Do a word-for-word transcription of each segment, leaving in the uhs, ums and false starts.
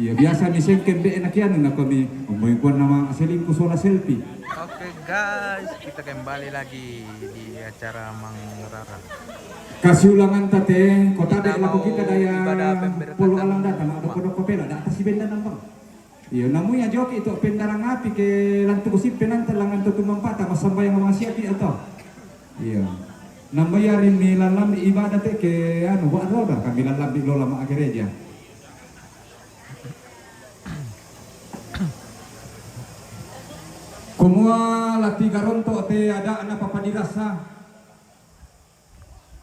Iya, biasa mi sengkembe na kianu na kami, omoy kuan nama selingkuh sola selfie. Oke guys, kita kembali lagi di acara Mangrara. Kasiulangan tate, kota de lako kita daya polo alang data, ma dokko-dokko pela, data si benda nambang. Iyo, namu ya joki itu pendarang api ke lantu kusipe nanta langan to tumampata, masambayang mangasiati atau. Iya. Nambayari mi lalambi ibadah te ke anu, wa roda kami lalambi lola ma gereja. Kumua la tigaronto te ada'na papadirasa.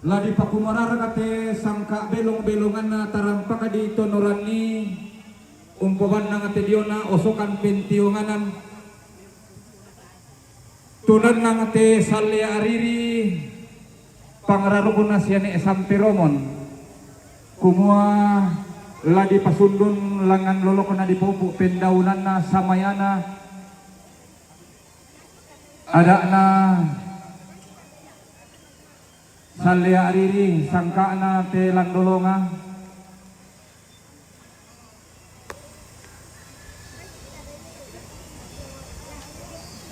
La dipakumararga te sangka belong-belonganna tarampaka di tonoranni, umpobannang te diona osokan pentionganan. Tunannang te sallea ariri, pangrarukna siane samperomon. Kumua la dipasundun langan lolokna dipopu pendaunanna samayana, ada'na sallea ariri sangka'na te landolonga.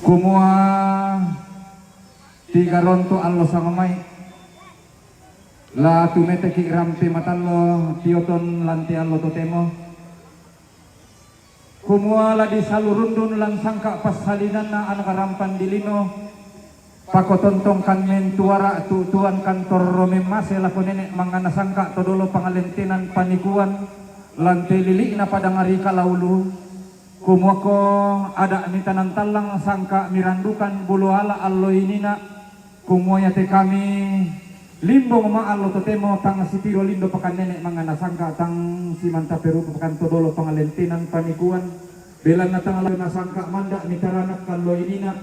Kumua tigaronto allo sangomai, la tumeteki rampe matallo tioton lante allo totemo. Kumua la disalurundun lan sangka passalinanna anak rampan dilino, pakotontongkan mentuara tutuan kantor romen mase lako nene mangana sangka todolo pangalentenan panikuan, lante lili'na padangari kalaulu. Kumuako ada mitanan tallang sangka mirandukan bulu ala allo inina, kumua iate kami limbong ma allo totemo tang sitiro lindo pakan nene mangana sangka tang simanta perupakan todolo pangalentenan panikuan, belanna tang allo na sangka manda mitaranak allo inina.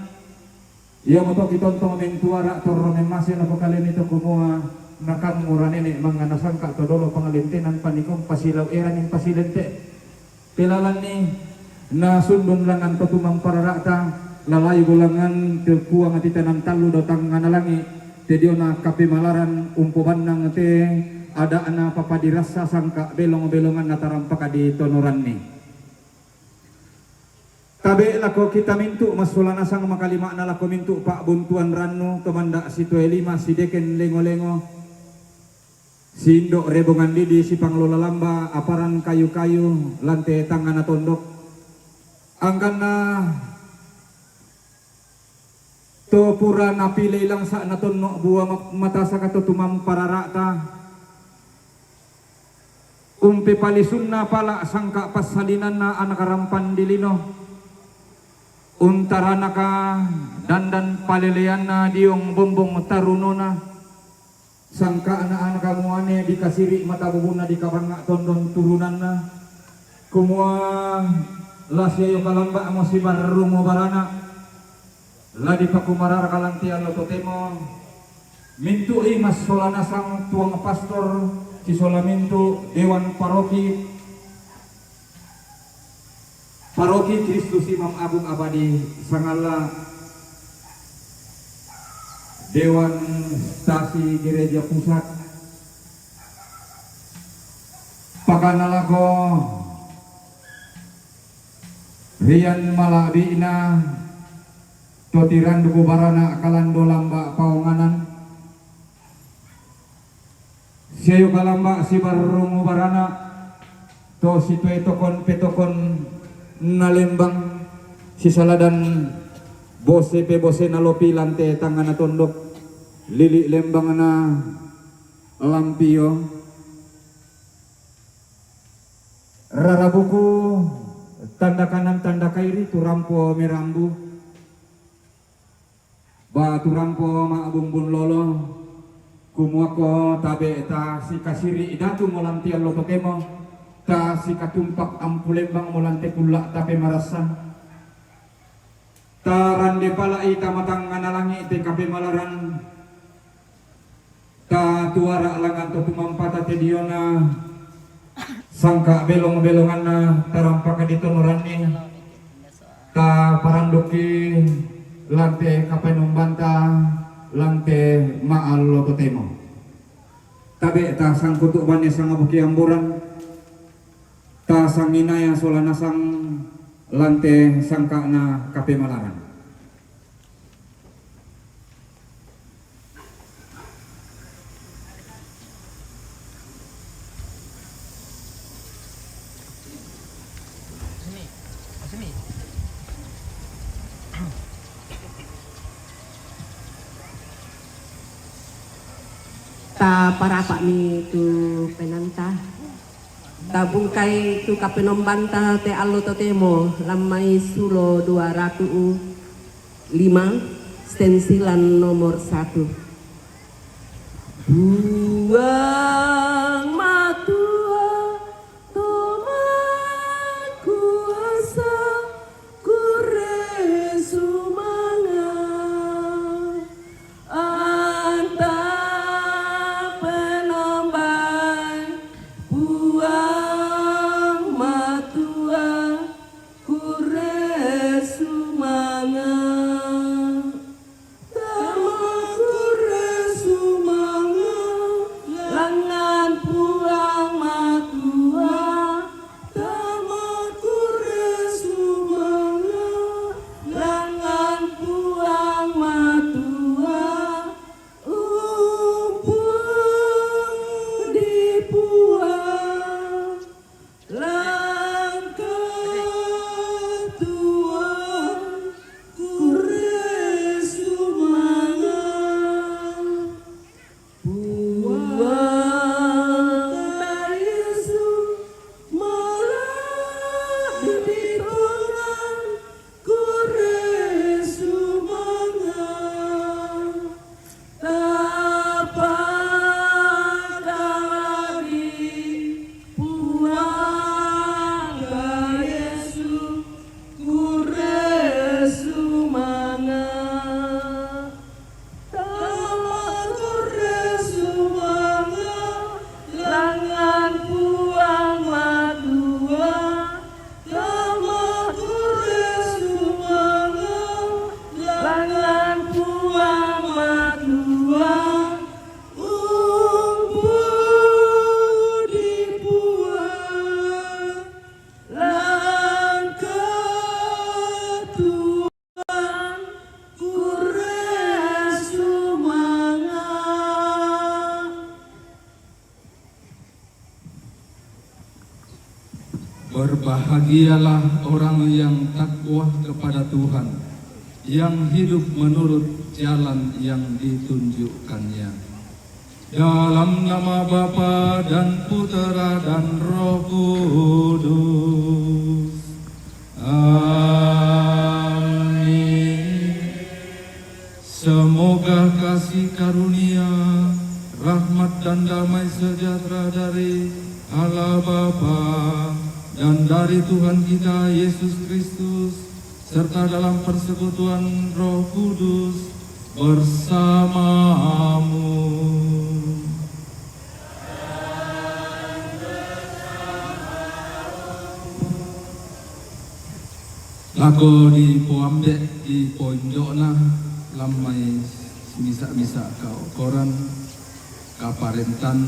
Iamoto kitontong mentuara torro memmase lako kalemi to kumua, nakammu ranene mangana sangka todolo pangalentenan panikong pasilau eraning pasilente. Pelalanni nasundun langan to tumamparara'ta, lalai golangan te kuang titanan tallu dotangngana langi, te diona kapemalaran umpobannang te ada'na papadirassa sangka belong-belonganna tarampaka di tonoranni. Tabe lako kita mintu massola nasang makalima'na lako mintu pa'buntuan rannu to manda sitoe lima sideken lengo-lengo. Sindo rebongan didi sipanglola lamba aparan kayu-kayu lante tangana tondok. Angkanna to pura napilei langsa natonno bua matasaka to tumamparara'ta. Umpepalisunna pala sangka passalinanna anak rampan dilino. Untaranaka dandan paleleanna diong bombong tarunona. Sangka'na anaka muane dikasiri matabubunna dikabangnga tondon turunanna. Kumua la siayo kalamba'mo sibarrumu barana. La dipakumararaka lanti allo totemo. Mintu'i massola nasang tuang pastor, sisola mintu dewan paroki, paroki Kristus Imam Agung Abadi Sangalla, dewan stasi gereja pusat, pakana lako rian mala'bi'na to tiranduku barana kalando lamba paonganan. Siayo kalamba sibarrumu barana to sitoe tokon petokon na lembang sisaladan bose pebose nalopi lante tangana tondok lili lembangna lampio rarabuku tanda kanan tanda kairi turampo merambu. Ba turampo ma'bumbun lolo, kumuako tabe ta sikasiri datu molantian lotokemo, ta sikatumpak ampulembang molante kulla tape marassan. Ta rande pala'i ta matangngana langi te kapemalaran. Ta tuara langan to tumampata te diona sangka belong-belonganna tarampaka ditonoranni ta parandukki lante kapenombanta lante ma'allo totemo. Tabe ta sangkutu bane sangabuki amboran. Tasanginaya sola nasang lan te sangka'na kapemalaran. Taparapa'mi tu penanta. Tabungkai tu Kapenombanta te allo totemo, lan mai sulo dua ratu lima, stensilan nomor satu. Puang Matua, to makuasa, kurre sumanga. Anta penombai Puang Matua, kurre sumanga. Tama kurre sumanga, langngan Puang Matua. Tama kurre sumanga, langngan Puang Matua. Umpudi Puang, langka Tuhan, kurre sumanga. Puang Yesus, mala' di tongan, kurre sumanga. Tapakala' di Puang Yesus, kurre sumanga. Tama kurre sumanga, langngan Puang Matua. Tama kurre sumanga, langngan Puang Matua. Umpudi Puang, langka Tuhan, kurre sumanga. Berbahagialah orang yang takwa kepada Tuhan, yang hidup menurut jalan yang ditunjukkannya. Dalam nama Bapa dan Putera dan Roh Kudus. Amin. Semoga kasih karunia, rahmat dan damai sejahtera dari Allah Bapa dan dari Tuhan kita Yesus Kristus, serta dalam persekutuan Roh Kudus bersamamu. Lako dipoambe' dipoindo'na lan mai simisa'-misa' kao'koran, kaparentan,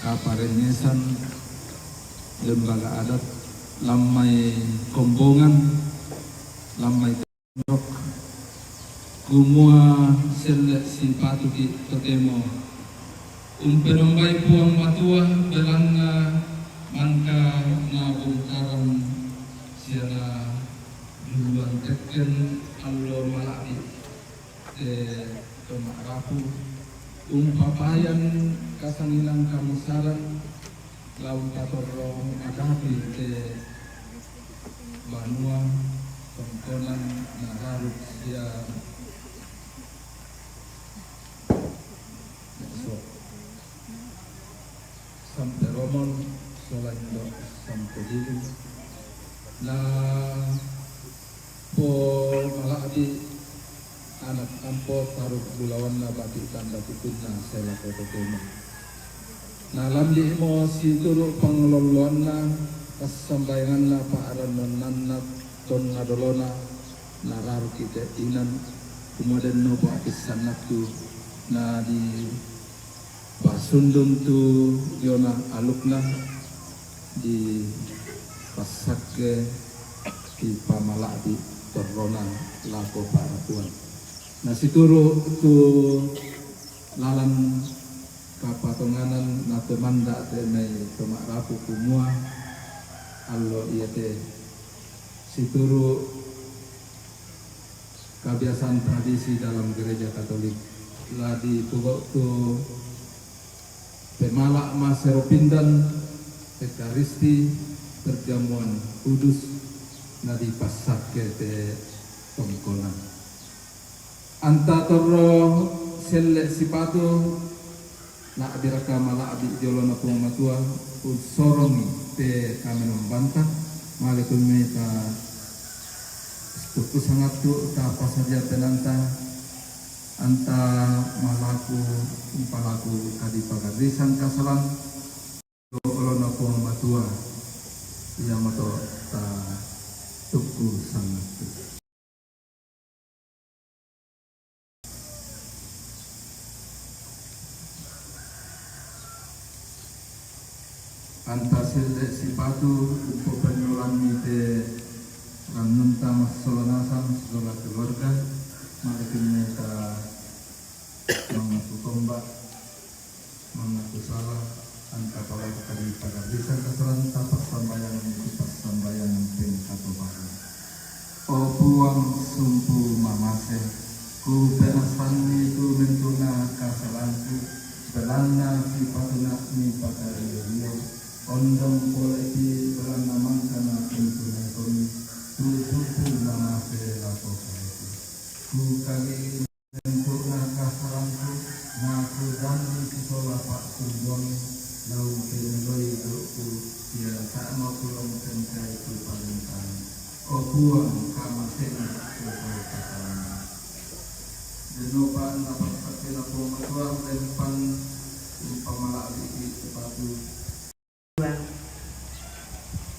kaparengngesan, lembaga adat, lan mai kombongan, lan mai tondok, kumua selle' sipatuki' totemo umpenombai Puang Matua, belanna mangka nabongkaran sia naduluan tekken allo mala'bi' te to ma'rapu, umpapayan kasangilang kamosaran, la umpatorro adapi te banua tongkonan nararuk sia so. Sampe Romon, sola indo' sampe Dili. Na po mala'bi' anak ampo taruk bulawanna bati' tanda kukunna sae lako totemo. Na lambi'mo situru' panglolloanna, passambayanganna, pa'rannannanna tonna dolona, nararuki' te inan, kumua denno bua' pissannakku, na di pasundun tu diona alukna, di Passakke ti pamala'bi' torrona lako pa'rapuan. Na situru' tu lalan kapatonganan napemanda' te mai to ma'rapu kumua allo iate situru' kebiasaan tradisi dalam Gereja Katolik. La dipogau' tu pemala' masero pindan Ekaristi perjamuan kudus na dipassakke te tongkonan. Anta torro selle sipatu la'biraka mala'bi' ri olona Puang Matua, ussorongi te kamenombanta, malekummi ta tukku sangattu ta passadia penanta, anta malaku umpalaku kadipagarrisang kasalang, olona Puang Matua, iamoto ta tukku sangattu. Anta selle sipatu umpopennolammi te rannunta massola nasang sisola keluarga, malekummi ta mangaku tomba, mangaku sala, anta palaku kadipagarrisang kasalanta passambayang tu passambayang pengkatobahan. O Puang sumpu mamase, kupeassanni tu mentu'na kasalangku, belanna sipatuna mipakario-rio, ondong polepi belanna mangkana untunaikongi, tu sumpu mamase lako kaleku. Kukali mentu'na kasalangku, na kudanni sisola pa'sumbuangi, la umpemiloi gau'ku, sia sa'no kulong pencai tu parentami. O Puang, kamase'na tu kasalanna. Dennopa napassakkena Puang Matua, lempang umpamala'bi'i sepatu.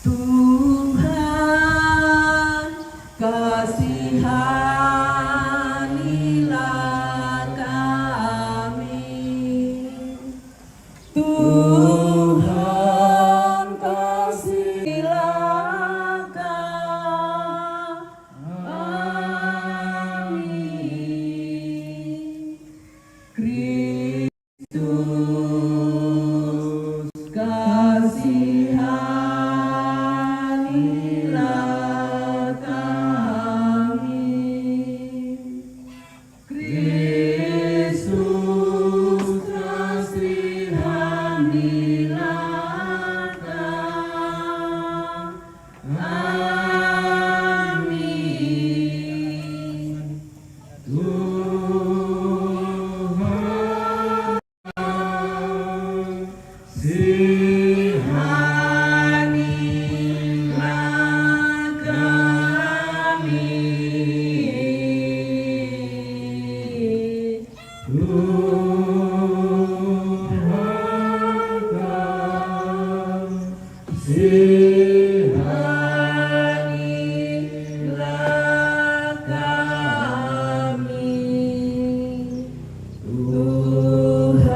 Tuhan, kasihanilah kami. Tuhan, kasihanilah kami. Kristus, kasihanilah kami. Kristus, kasihanilah kami. Tuhan, kasihanilah kami. Tuhan, kasihanilah kami. Tuhan,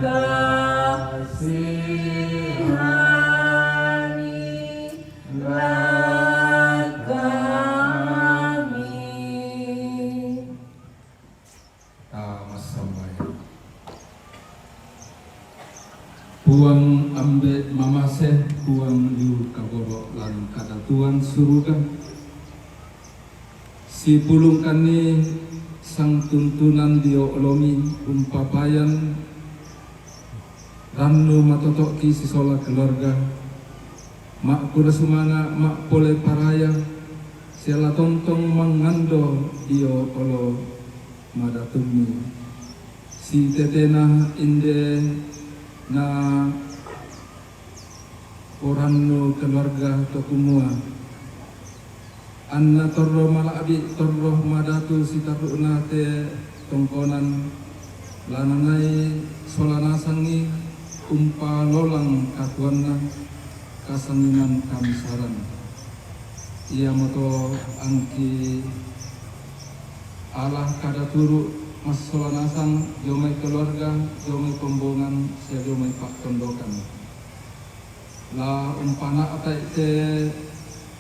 kasihanilah kami. Ta massambayang. Puang Ambe' mamase, Puang liu kagoro' lan kadatuan suruga, sipulungkanni sangtuntunan dio olomi umpapayan rannu matoto'ki sisola keluarga, ma'kura sumanga' ma'pole paraya, sia la tontong mangngando dio olo madatummi. Sitetena inde na porannu keluarga to kumua, anna torro mala'bi' torro madatu sitaru'na te tongkonan, la nanai sola nasangi umpalolang katuoanna kasanginan kamisaran. Iamoto angki ala kada turu' massola nasang dio mai keluarga, dio mai kombongan, sia dio mai pa'tondokan. La umpana atai te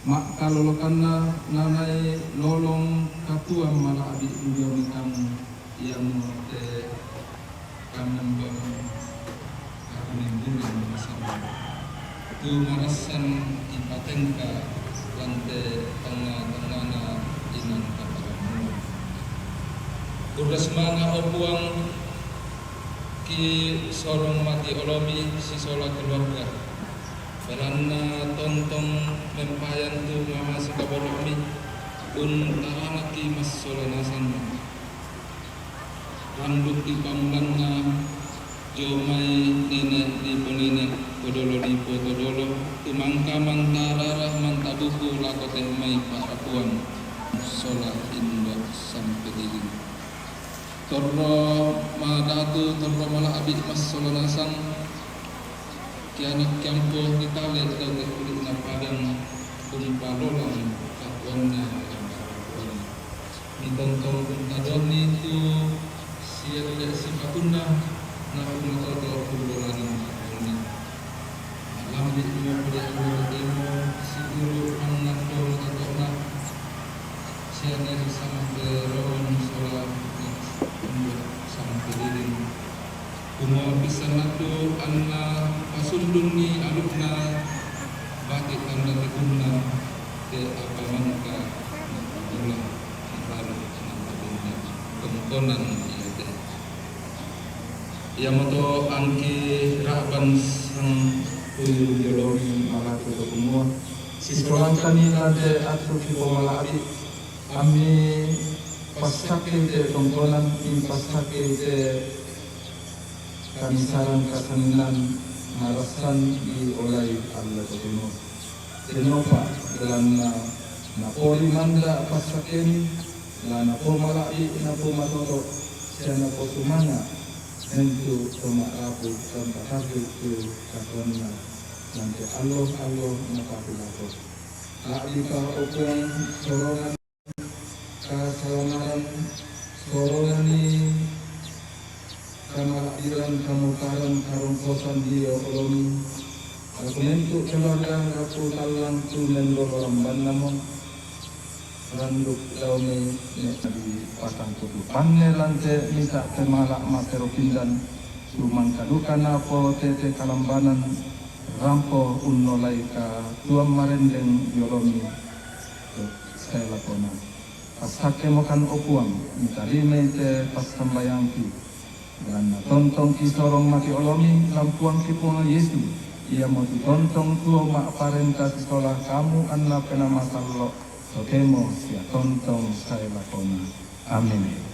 makkalolokanna nanai lolong katuang mala'bi' dio mitang iamo te kamembang kakuning-kuning sama tu marassan ipatengka lan te tengnga-tengngana inang kaparammu. Urres mana, o Puang, ki sorong mati olomi sisola keluarga. Belanna tontong mempayan tu mama sikaboro'mi, untaranaki massola nasang. Randukki pamulanna jomai nene' niponene', podolo nipotodolo, tumangka mantarara mantabuku lako te mai pa'rapuan sola indo sampe diding. Torro madatu, torro mala'bi' massola nasang, kiana' kiampo kitale tau kuli'na padang, umpalolang katuanna. Mitontong untadonni tu sielle sipatunna, napumatoto ullolana katuanna. Lambi' mo pole allo temo siguru mannando matoto'na, sianer sampe rongon sola sampe diding. Kumua pissanna tu anna pasundunni alukna bate tanda tekunna te apa mangka mula baru tongkonan iate. Iamoto angki ra'ban sang tuyu diolomi malatu to kumua, sisolangkani lante attu kipomala'bi', ammi passakkei te tongkonan, mi passakkei te kamisaran kasanginang marassan diolai allo totemo. Tenopa, belanna napoli manda passakkemi, la napomala'bi' napomatoto, sia naposumanga' mintu' to ma'rapu, tanpa tarru' tu katuanna, nante allo-allo napatulako. La'bipa, o Puang, sorongan kasalamaran, sorongani kamala'biran, kamokaran, karongkosan dio olomi, lako mintu' keluarga, lako tallang tu mendolo lambannamo, randuk daumi ne di patang kutu. Panne lante mita pemala' mapero pindan, tu mangka duka napotete kalambanan, rampo unnolai katuang marendeng diolomi sae lakona. Passakkemokan, o Puang, mitarimai te passambayangki, belanna tontong kisorong mati olomi lan Puangki Puang Yesu, iamotu tontong tuo ma'parenta sisola kamu anna Penaa Masallo', totemo sia tontong sae lakona. Amin.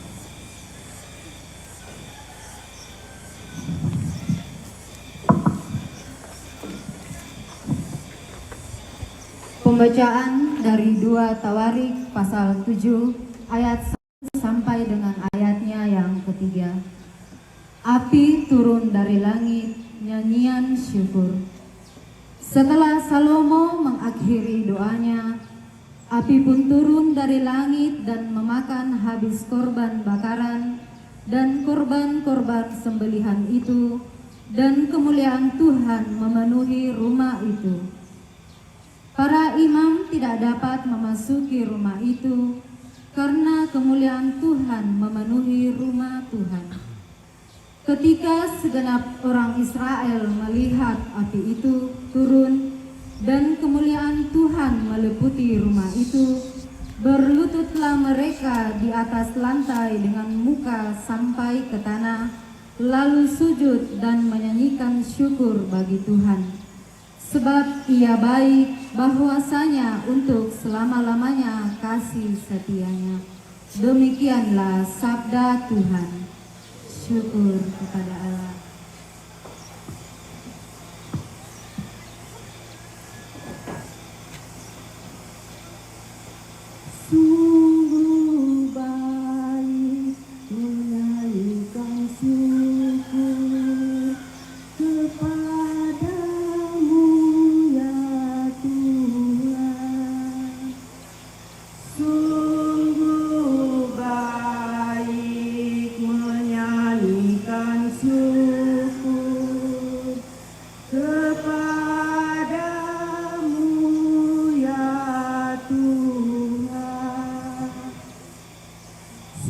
Pembacaan dari dua Tawarik pasal tujuh ayat satu sampai dengan ayatnya yang ketiga. Api turun dari langit, nyanyian syukur. Setelah Salomo mengakhiri doanya, api pun turun dari langit dan memakan habis korban bakaran dan korban-korban sembelihan itu, dan kemuliaan Tuhan memenuhi rumah itu. Para imam tidak dapat memasuki rumah itu, karena kemuliaan Tuhan memenuhi rumah Tuhan. Ketika segenap orang Israel melihat api itu turun dan kemuliaan Tuhan meliputi rumah itu, berlututlah mereka di atas lantai dengan muka sampai ke tanah, lalu sujud dan menyanyikan syukur bagi Tuhan. Sebab Ia baik, bahwasanya untuk selama-lamanya kasih setia-Nya. Demikianlah sabda Tuhan. Syukur kepada Allah. Sungguh baik menyanyikan syukur kepadamu, ya Tuhan. Sungguh baik menyanyikan syukur kepada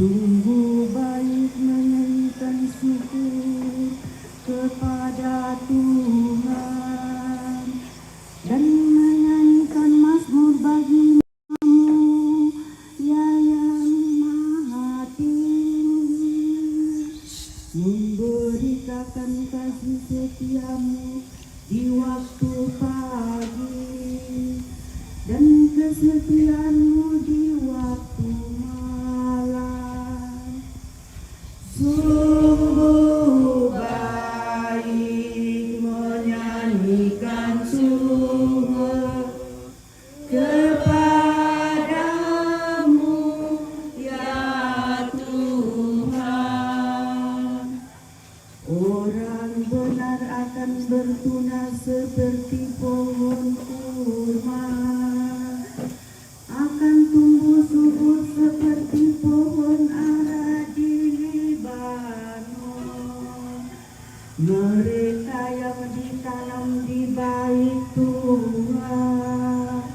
Sungguh baik menyanyikan syukur kepada Tuhan dan menyanyikan mazmur bagi namamu, Ya yang Maha Tinggi, memberitakan kasih setiamu di waktu pagi dan kesetiaanmu di waktu malam. Sungguh baik menyanyikan syukur kepadamu, ya Tuhan. Orang benar akan bertunas seperti pohon kurma, akan tumbuh subur seperti pohon ara di Libanon. Mereka yang ditanam di bait Tuhan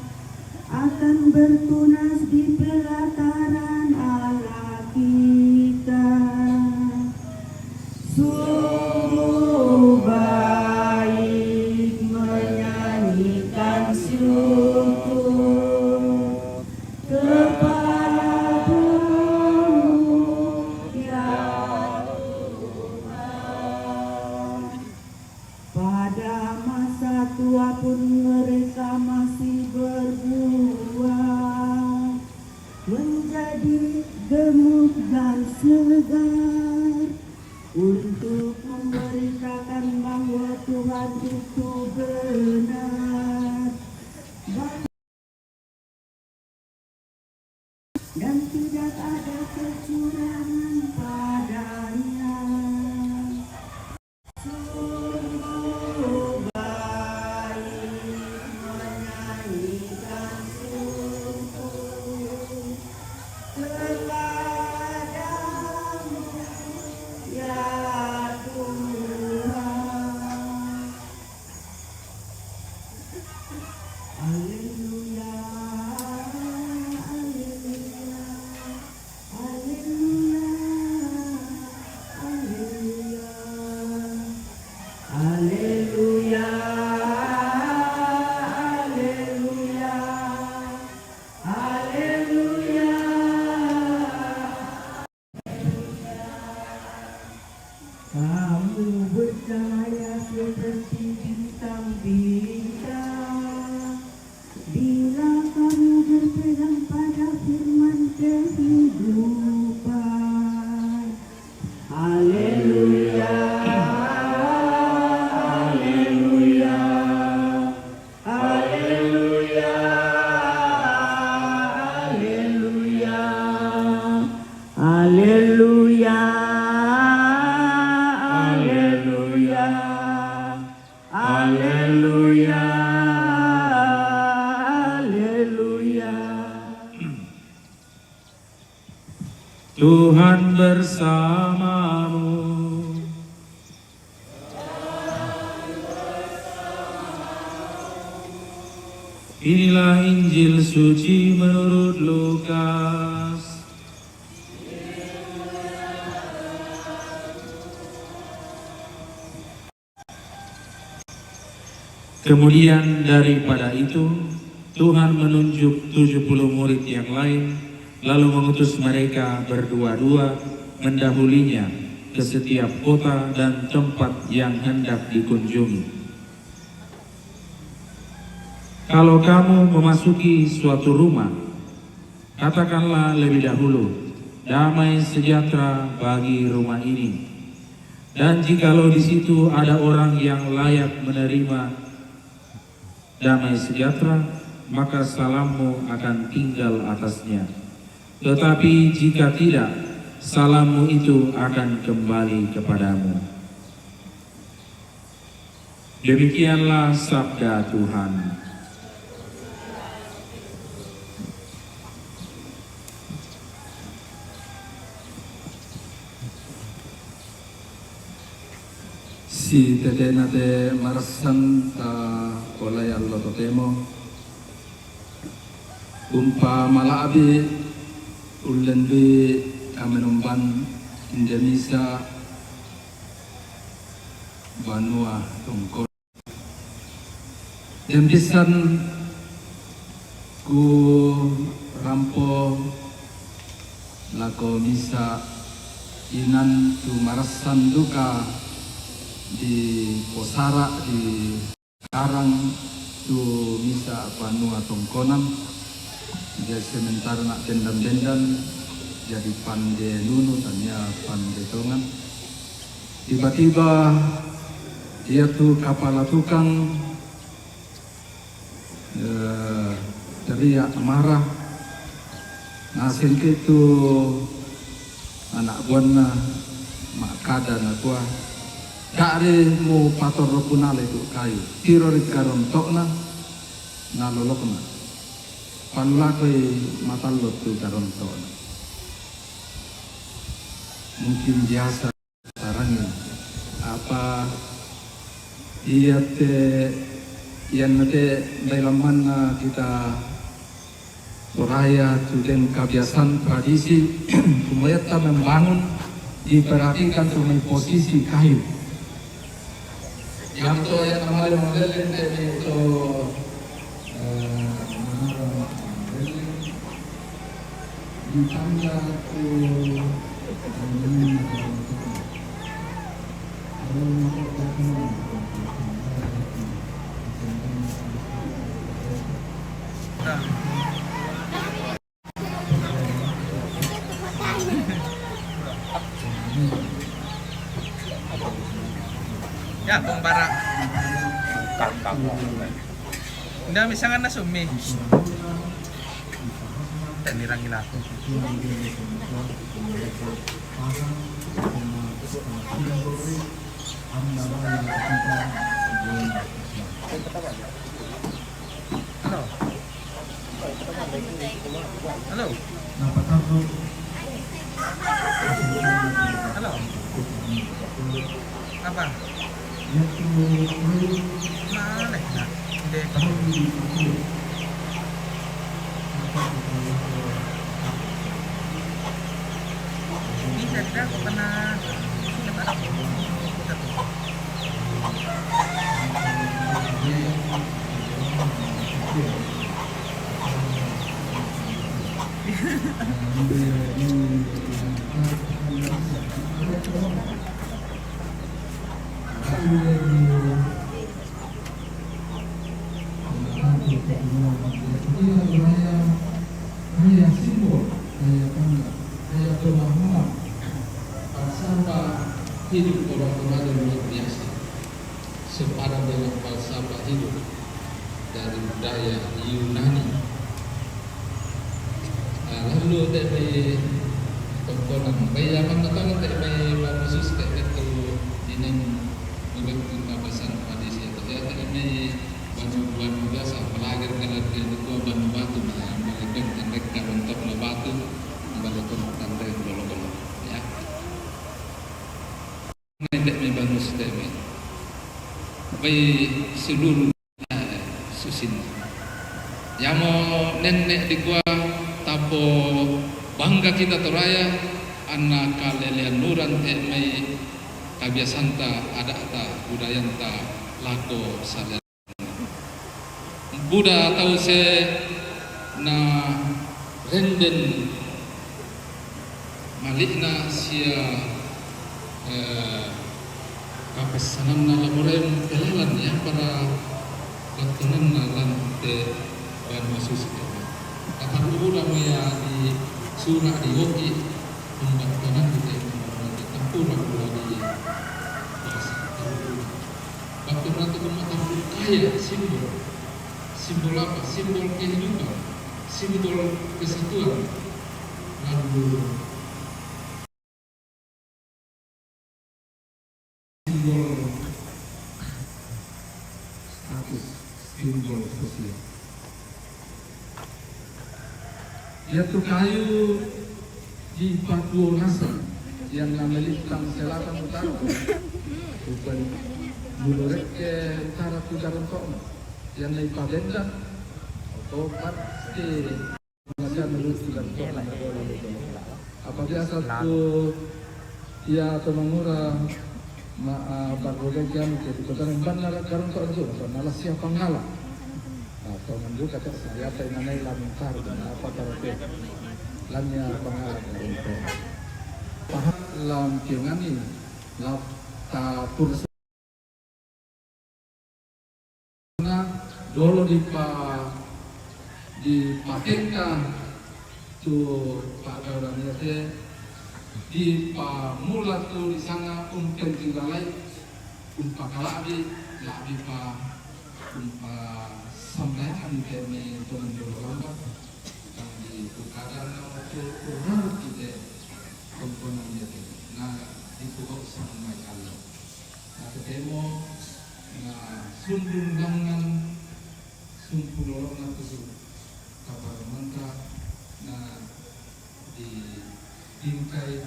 akan bertunas di pelataran Allah kita. Sungguh baik menyanyikan syukur kepadamu, ya Tuhan. Pada masa tua pun mereka masih berbuah, menjadi gemuk dan segar, untuk memberitakan bahwa Tuhan itu benar dan tidak ada kecurangan pada-Nya. Sungguh baik menyanyikan syukur kepadamu, ya Tuhan. Haleluya, haleluya, haleluya, haleluya. Haleluya, haleluya, haleluya. Kamu bercahaya seperti bintang-bintang bila kamu berpegang pada firman kehidupan. Haleluya, haleluya, haleluya, haleluya, haleluya, haleluya, haleluya. Tuhan bersamamu. Inilah Injil suci menurut Lukas. Kemudian daripada itu, Tuhan menunjuk tujuh puluh murid yang lain, lalu mengutus mereka berdua-dua mendahulinya ke setiap kota dan tempat yang hendak dikunjungi. Kalau kamu memasuki suatu rumah, katakanlah lebih dahulu, "Damai sejahtera bagi rumah ini." Dan jikalau di situ ada orang yang layak menerima damai sejahtera, maka salammu akan tinggal atasnya. Tetapi jika tidak, salammu itu akan kembali kepadamu. Demikianlah sabda Tuhan. Sitete-nate marassan ta polei allo totemo. Umpa mala'bi ullenbi Kami numban inde misa banua Tongkonan. Dembisan ku rampo lako misa inan tu marassan duka di posara di Karang tu misa banua Tongkonan. Jadi sementara nak bendan-bendan, jadi pande nunu tania pande tongan. Tiba-tiba ia tu kapala tukang, eh, teriak marah. Nasengke tu anak buanna makkada nakua, "Da'ri mupatorro punale tu kayu, tiro ri garonto'na nalolokna. Pallakoi matallo tu garonto'na." Mungkin biasa tarangi apa iya te, iyanna te dailammanna kita Toraya tu den kabiasaan tradisi, kumoyatta membangun diperhatikan tu mai posisi kayu. Yang to yang namanya model yang tadi to, eh, ditambah tu Ya, kung bara. Nda misangan na summi. Tanirangi lako. Halo. Halo. Halo. Apa? Mana? Nah, dek. Ini saya tidak pernah. Raya, raya simbol, raya tangga, raya pemahaman, falsafah hidup orang Toraja luar biasa. Sepadan dengan falsafah hidup dari budaya Yunani. Ah, lalu te mai Tongkonan, mai Yaman na tama te mai Bamusus te mai tu inang nubek tu kapasan padisi atau ya te mai banu, banu biasa, apalagi kalau dia itu banu batu, nah, yang balik kan tandek kalau untuk batu, balik kan tandek dulu, ya. Mai te mai Bamusus te mai. Bai seluruh susinna. Yamo nenne dikua tappo bangga kita Toraya, anna kalelean nuran te mai kabiasanta, ada'ta, budayanta lako sale. Buda tau se na renden mali'na sia, eh, kapessananna lamoraeng pelalan ya para battonanna lan te banua susi. Kata buda mo ya di sura di woki pembattonan di te tempura buda di bahasa. Battonanna tu kaya simbol. Simbol apa? Simbol kehidupan, simbol kesatuan. Lalu simbol status, simbol sosial. Yaitu kayu di Papua Nasr yang namelittang selatan utara, bukan bulu rekke utara tu garontokna, yang naipabendan otopat ke. Apa biasa tu ia tu mangura ma, ah, barboga kian ke tu kota nemban nala karung tu anju, apa nala siapa ngala. Ah, tu mandu kata saya apa inanai lam tar, apa tarate. Lamnya pangala karung tu. Paham lam kiangani, lam ta pursa. Na dolo dipa, dipatengka tu pagauran iate, dipamula tu disanga umpenting lalai, umpakalabi, labi pa, umpasambayang te me tongan dolo lamba, tang di pukadang na tu urang kite komponan iate, na di pukau sang mai Allah. Na tetemo na sundun langan sumpulolona tusu kaparamanta na di bingkai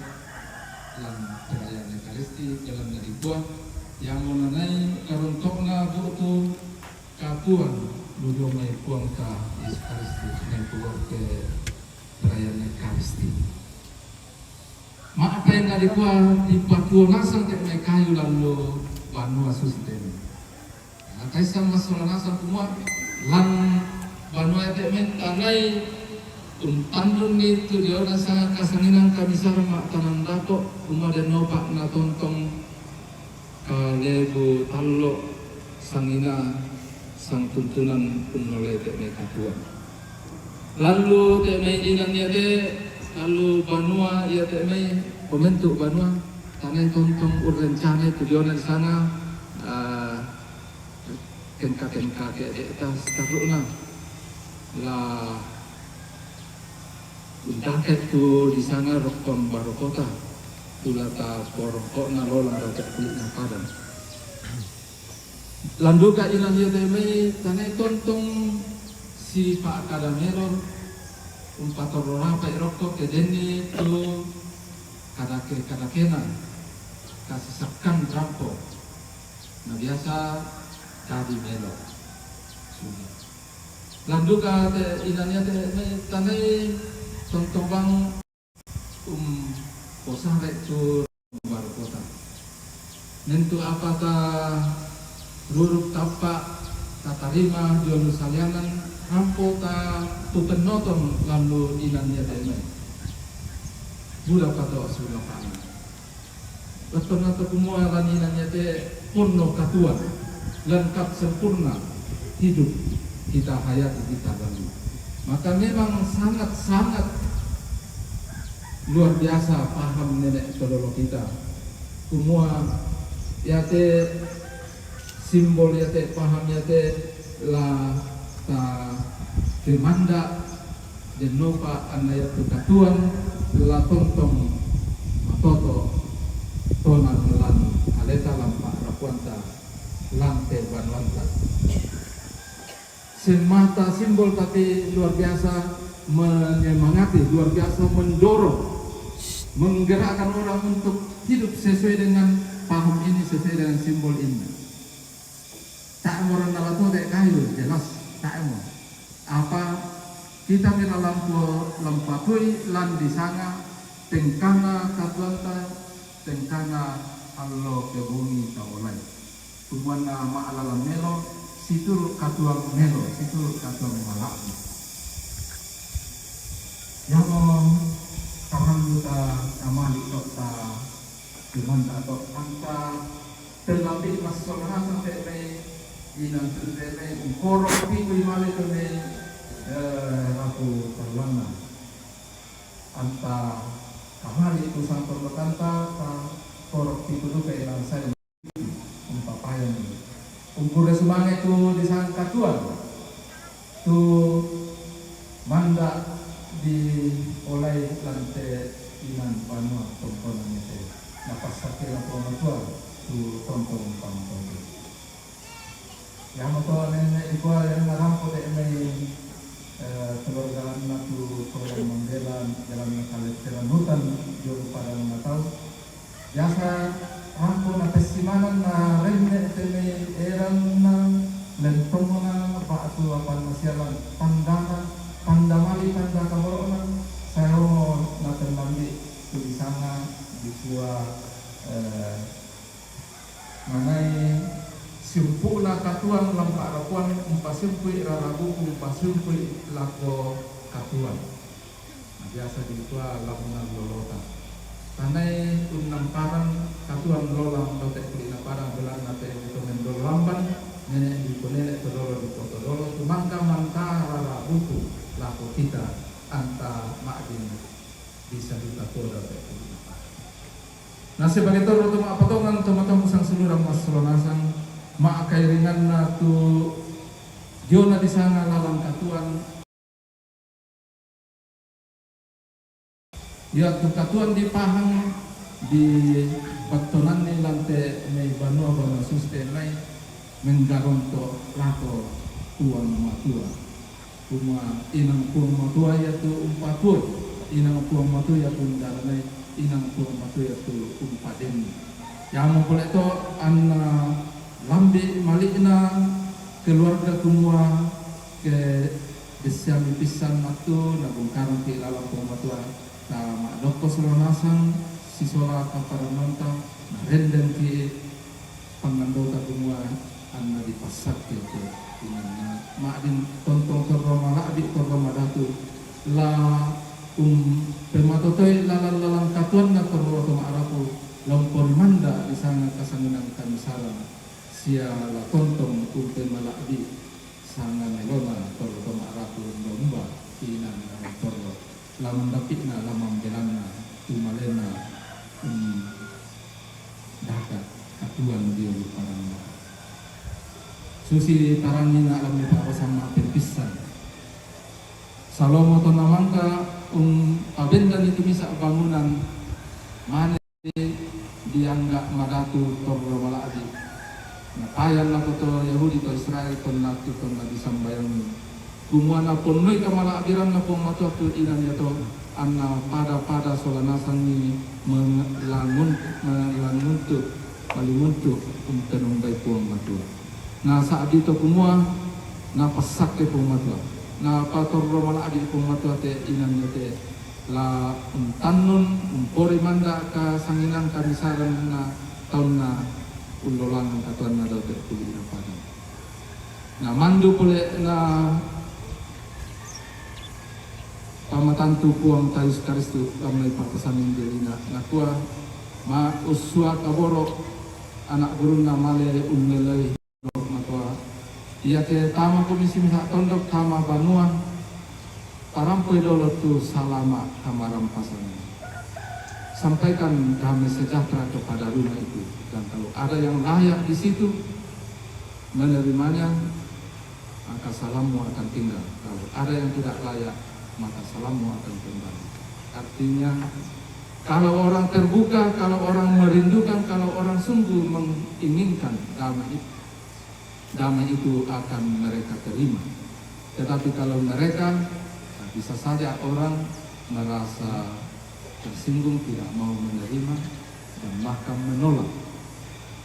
lan perayaan Ekaristi dalam na dikua, yang monanai karontokna butu katuan ludo mai Puangta Yesus Kristus, mai pulo ke perayaan Ekaristi. Ma'apai na dikua dipatuo nasang te mai kayu lalu banua susi tene. Nah, kaisa masola nasang kumua lan banua te mentanai untandun ni tu diona sanga kasanginan kami sarma tanang dato kumua denopa na tontong kalebu tallo sangina sang tuntunan unnolai te mai katuan. Lalu te mai inan iate, lalu banua iate mai pembentuk banua, tanai tontong urrencana tu diona disanga, ah, kengka-kengka ke de ta sitaruna. La untangke tu disanga rokkon barokota, tulata porokona lolang raja kulitna padang. Landuka inan iate mai tanai tontong sipakada melo umpatorro rapai rokko ke denni tu kadake-kadakena kasisakkan rampo. Na biasa tadi melo. Landuka te inan iate mai tanai tontong bang um posare tu barokota. Nentu apa ta ruruk tapa ta tarima dio nu saliangan rampo ta tu pennoton lalu inan iate mai. Buda pato sudah pangan. Betul na tu kumua lan inan iate ponno katuan, lengkap sempurna hidup kita hayati kita lalu. Maka memang sangat-sangat luar biasa paham nenek todolo kita. Kumua iate simbol iate paham iate la ta demanda denopa anna iatu katuan la tontong matoto tonang lan aleta lampa rapuanta lan te banuanta. Semata simbol tapi luar biasa menyemangati, luar biasa mendorong, menggerakkan orang untuk hidup sesuai dengan paham ini, sesuai dengan simbol ini. Tae mo ranna la tote kayu, jelas tae mo. Apa kita mira lampo lampatui lan disanga tengkana katuanta, tengkana allo kebongi taolai. Tumuanna ma'lala melo, situru' katuang melo, situru' katuang mala'bi. Yamo tarannu ta amali to ta tumanda to anta tellapi massola nasang te mai inantu te mai ungkoro pikui male te mai, eh, rapu tallanna. Anta kamali tu sangkor kanta ta korok pitu duka ilang sai umpapayang. Umpure sumange tu disangkatuan tu manda diolai lante inan banua tongkonan ete. Napassakela Puang Matua tu tontong pangkote. Yamo to nenne dikua yang narampo de mai, eh, keluarga anna tu tolong membela jalan kale teranutan juru padang matau. Biasa rampo na pessimanan na renne te mai eranna lentongna ba'tu apanna sialan tandana, tanda mali tanda kaboro'na, saeromo na tennambi Katuoan lam pa'rapuan, umpasempoi rarabuku, umpasempoi lako katuoan. Na biasa dikua lamunan lolota. Tanai unnamparan katuoan lolang dote' puli' na padang, belanna te to mendolo lamban, nene' diponele' to dolo, dipoto dolo, tumangka mantara rarabuku lako kita, anta ma'din bisa duka tuo dote' puli' na padang. Na sebagai torro to ma'patongan to matammu sangsulurang massola nasang, ma'kairinganna tu diona disanga lalang katuoan, iatu katuoan dipahang di battonanni lan te mai banua-banua suste mai menggaronto lako Puang Matua. Kumua inang Puang Matua iatu umpatuo, inang Puang Matua iatu unggaranai, inang Puang Matua iatu umpadenni. Iamo pole to anna lambi' mali'na keluarga kumua ke bessiami pissan mattu nabongkarangki lalang Puang Matua, ta ma'dokko sola nasang sisola kaparannuanta, narendengki pangandota kumua anna dipassakke tu inanna ma'din tontong torro mala'bi' torro madatu la umpemmatotoi lalang-lalang katuoanna torro to ma'rapu, la umporimanda disanga kasanginang kamisarang sia la tontong umpemala'bi' sanga melona torro to ma'rapu, umba-umba inanna torro la mandapi'na, la mambelanna, tumalena, um, daka katuoan dio lu paranna. Susi tarangi na lammi pa'rasamma peppissan. Salomo tonna mangka, um, pabendani tu misa' bangunan mane diangga' madatu torro mala'bi'. Napayan lako to Yahudi, to Israel, tonna tu tonna disambayangi, kumua naponnoi kamala'biranna Puang Matua tu inan iato, anna pada-pada sola nasangi melangun-, melanguntu, malinguntu umpenombai Puang Matua. Nasa'bi to kumua napassakke Puang Matua, napatorro mala'bi' Puang Matua te inan iate, la untannun, umpori manda' kasanginang kamisaranna taunna ullolangang katuoanna dote' puli' na padang. Na mandu pole na pamatantu Puang Yesus Kristus lamai pa'pasaning diolina, nakua, ma ussua kaboro' ana' gurunna male unneloi Matua. Iake tama komisi misa' tondok tama banua, parampoi dolo tu salama' kamarampasan. Sampaikan damai sejahtera kepada rumah itu. Dan kalau ada yang layak di situ menerimanya, maka salammu akan tinggal. Kalau ada yang tidak layak, maka salammu akan kembali. Artinya, kalau orang terbuka, kalau orang merindukan, kalau orang sungguh menginginkan damai itu, damai itu akan mereka terima. Tetapi kalau mereka, bisa saja orang merasa tersinggung, tidak mau menerima, dan bahkan menolak.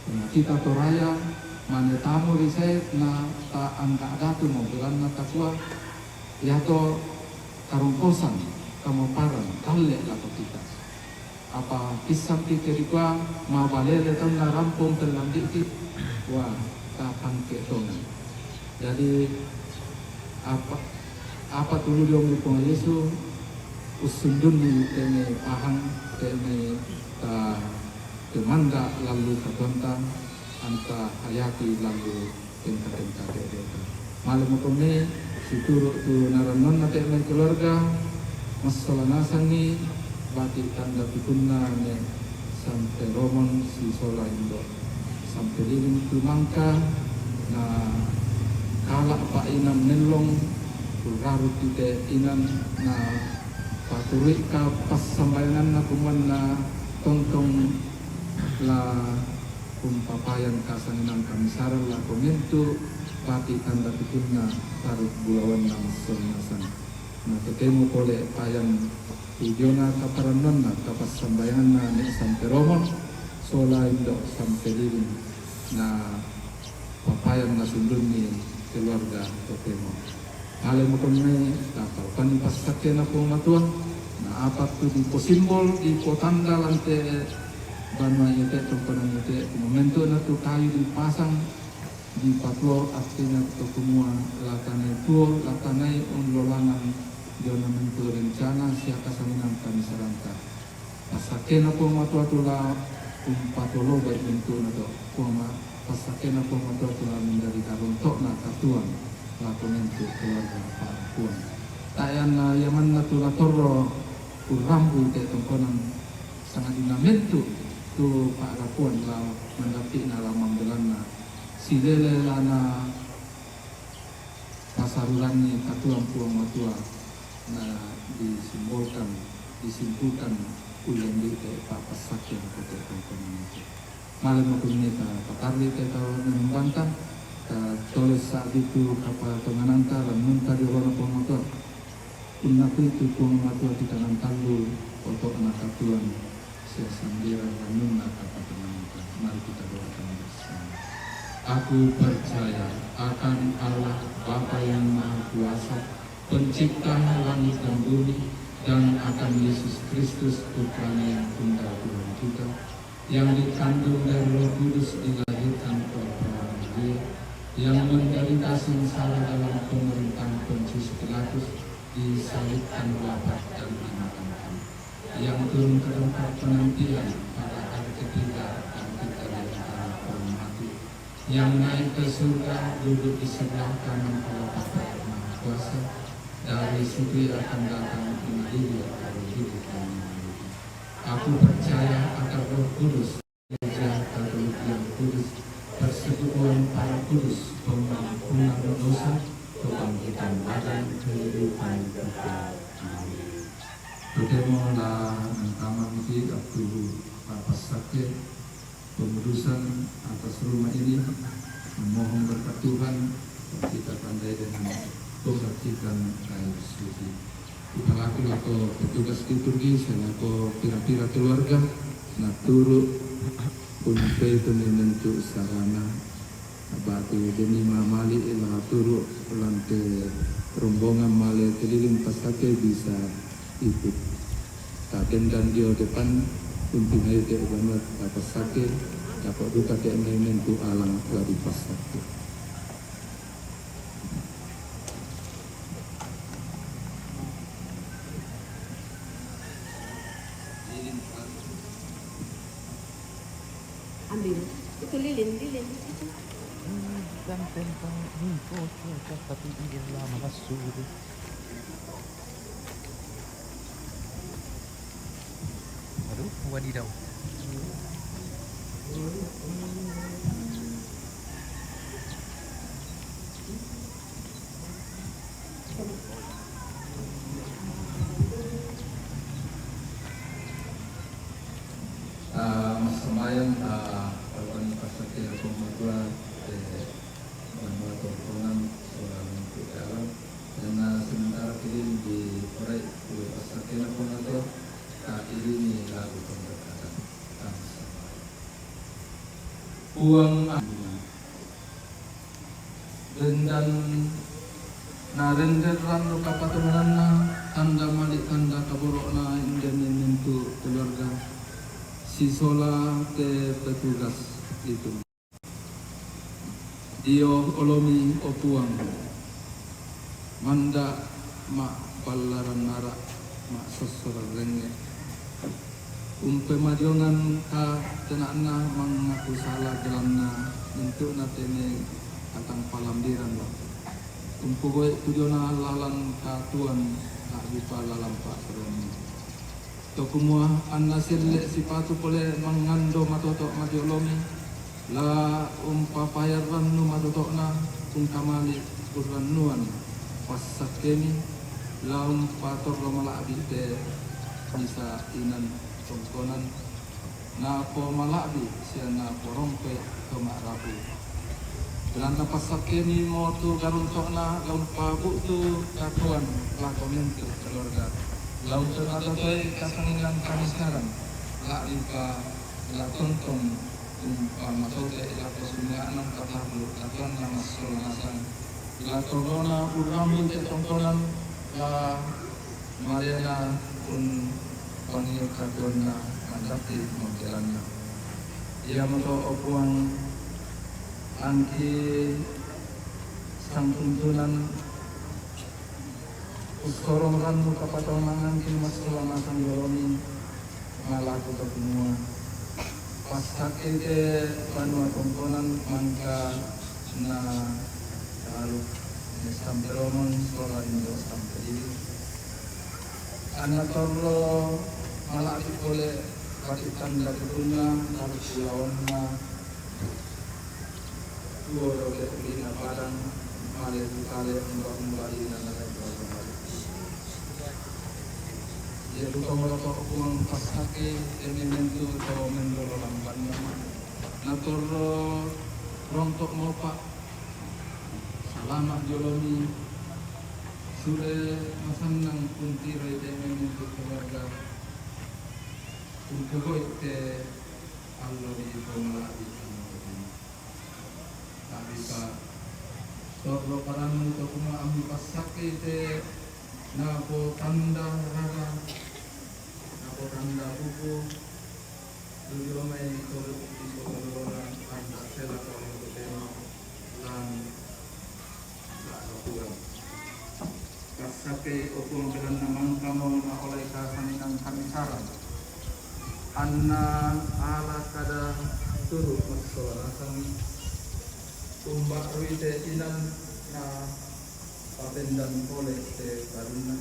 Punna kita Toraya mane tamo ri sai na taangka' datu mo, belanna takua, iato karongkosang, kamaparang, dalle' lako kita. Apa pissampi ke dikua mabalele taunna rampong pellambi'ki? Wah, tapangke tongang. Jadi, apa, apa tulu dio Puang Yesu, ussundunni tene pahang, tene ta kemanda lallu katuanta, anta hayati lallu tengka-tengka de'deka. Male mako me situru' tu narannonna te mai keluarga, massola nasangi bati' tanda pitunna ne Sampe Romon sisola indo' Sampe Liling tu mangka, na kala' pa inang mellong, tu raruki te inang, na paturui'ka passambayanganna, kumua na tontong la umpapayang kasanginang kamisarang lako mintu' bati' tanda pitunna taruk bulawanna massola nasang. Na totemo pole payang tu diona kaparannuanna, kapassambayanganna ne Sampe Romon sola indo' Sampe Liling, na papayang nasundunni keluarga totemo. Male mako me tapalpanni passakkena Puang Matua, na apa tu diposimbol, dipotanda lan te banua iate, tongkonan iate, momentu na tu kayu dipasang, Dipatuo artina to kumua la tanaituo, la tanai unlolangan dio namentu rencana sia kasanginan kamisaranta. Passakkena Puang Matua tu la umpatolobai mintu'na to, Puang Ma-, passakkena Puang Matua tu la menjadi karonto'na katuoan lako mintu' keluarga pa'rapuan. Tae' anna iamanna tu la torro urrambui te tongkonan, sangadinna mintu' tu pa'rapuan la mandappi'na la mambelanna, silele la na pasaruranni katuoan Puang Matua, na disimbolkan, disimpulkan ullendu'i te pa'passakke lako te tongkonan. Male mako minne ta patarri te tau nanombanta, ta tole sa'bi tu kapatongananta rannunta ri olona Puang Matua. Punna kuitu Puang Matua kita nantallu oto'na katuoan sia sambirang rannunna kapatongananta. Mari kita doakan bersama. Aku percaya akan Allah, Bapa yang Maha Kuasa, Pencipta langit dan bumi, dan akan Yesus Kristus, Putranya yang tunggal, Tuhan kita, yang dikandung dari Roh Kudus, dilahirkan oleh perawan Maria, yang menderita sengsara dalam pemerintahan Pontius Pilatus, disalibkan, wafat, dan dimakamkan, yang turun ke tempat penantian, pada hari ketiga bangkit dari antara orang mati, yang naik ke surga, duduk di sebelah kanan Allah Bapa yang Maha Kuasa. Dari situ Ia akan datang mengadili orang hidup dan yang mati. Aku percaya akan Roh Kudus, Gereja Katolik yang kudus, persekutuan para kudus, pengampunan dosa, kebangkitan badan, kehidupan kekal. Amin. Totemo la nantama maki attu pa'passakke pengudusan atas rumah ini, memohon berkat Tuhan, kita tandai dengan pembacikan air suci. Upalaku lako petugas liturgi, sia lako pira-pira keluarga, naturu' untoituni mintu' sarana, ba'tu demi mamali' la turu' lan te rombongan male keliling passakke bisa ikut. Ta'dendang dio depan, untu' ngai te banua tapassakke, dapat duka te mai mintu' alang la dipassakke. Ambil. Itu lilin, lilin. Itu. Hmm, dan tentang info cuaca, tapi ini lama masuk gitu. Aduh, wadidaw. Ah, massambayang, ah, paruanni passakke ri Puang Matua, eh, banua tongkonan, sola mintu' dalam, dan, ah, sementara keliling di orai, kue passakke ri Puang Matua, ta iringi lagu pemberkatan. Kami sambayang. Puang, Bendan narenreng rannu kapatongananna, tanda mali' tanda kaboro'na indenni mintu' keluarga, sisola te petugas itu. Dio olomi, o Puang, manda' ma'ballarang ara', ma'sossorang rengnge'. Umpemajongangka tena'na mangngaku sala gelanna, mintu'na tene katang palambirang. Umpogau'i tujona lalang katuoan, na'bipa lalang pa'pereannu. To kumua, anna selle' sipatu pole mangngando matoto' matiolomi, la umpapayarannu matoto'na, ungkamali' urrannuang passakkemi, la umpatorro mala'bi' te misa' inang tongkonan, napomala'bi' sia naporongkoi to ma'rapu. Belanna passakkemi mo tu garonto'na la umpabu'tu katuoan lako mintu' keluarga, la umpamatoi kasangingang kamisarang, la'bipa la tontong umpamatoto'i lako sunna'na katarru' katuoanna massola nasang, la torrona urrambui te tongkonan, la marena umpangngeo katuoanna mandappi' mangkelanna. Iamoto, o Puang, Angki sangtuntunan ussorong rannu kapatonganganki massola nasang diolomi malaku to kumua, passakkei te banua tongkonan mangka na lalu sampe romon sola indo sampe diri. Anna torro mala'bi pole pati tanda tutunna lalu pulaonna tuo doke lina padang male tu kale mula-mula lina nalai. Iya tu tongolo to Puang passakkei te mementu to mendolo lambanna. Natorro rongko mopa salama diolomi sule masannang untiroi te mementu keluarga. Umpogoi te allo di pemala di Tapi pa torro parannu to kuma ammi passakkei te napo tanda rara, napo tanda buku, tujuo mai to di pemala tanda sela to tena lan. Passakkei o Puang belanna mangkamo naolai kasaninang kami sarang. Anna ala kada turu massola nasang umba ruite inan na papendan pole te barunna.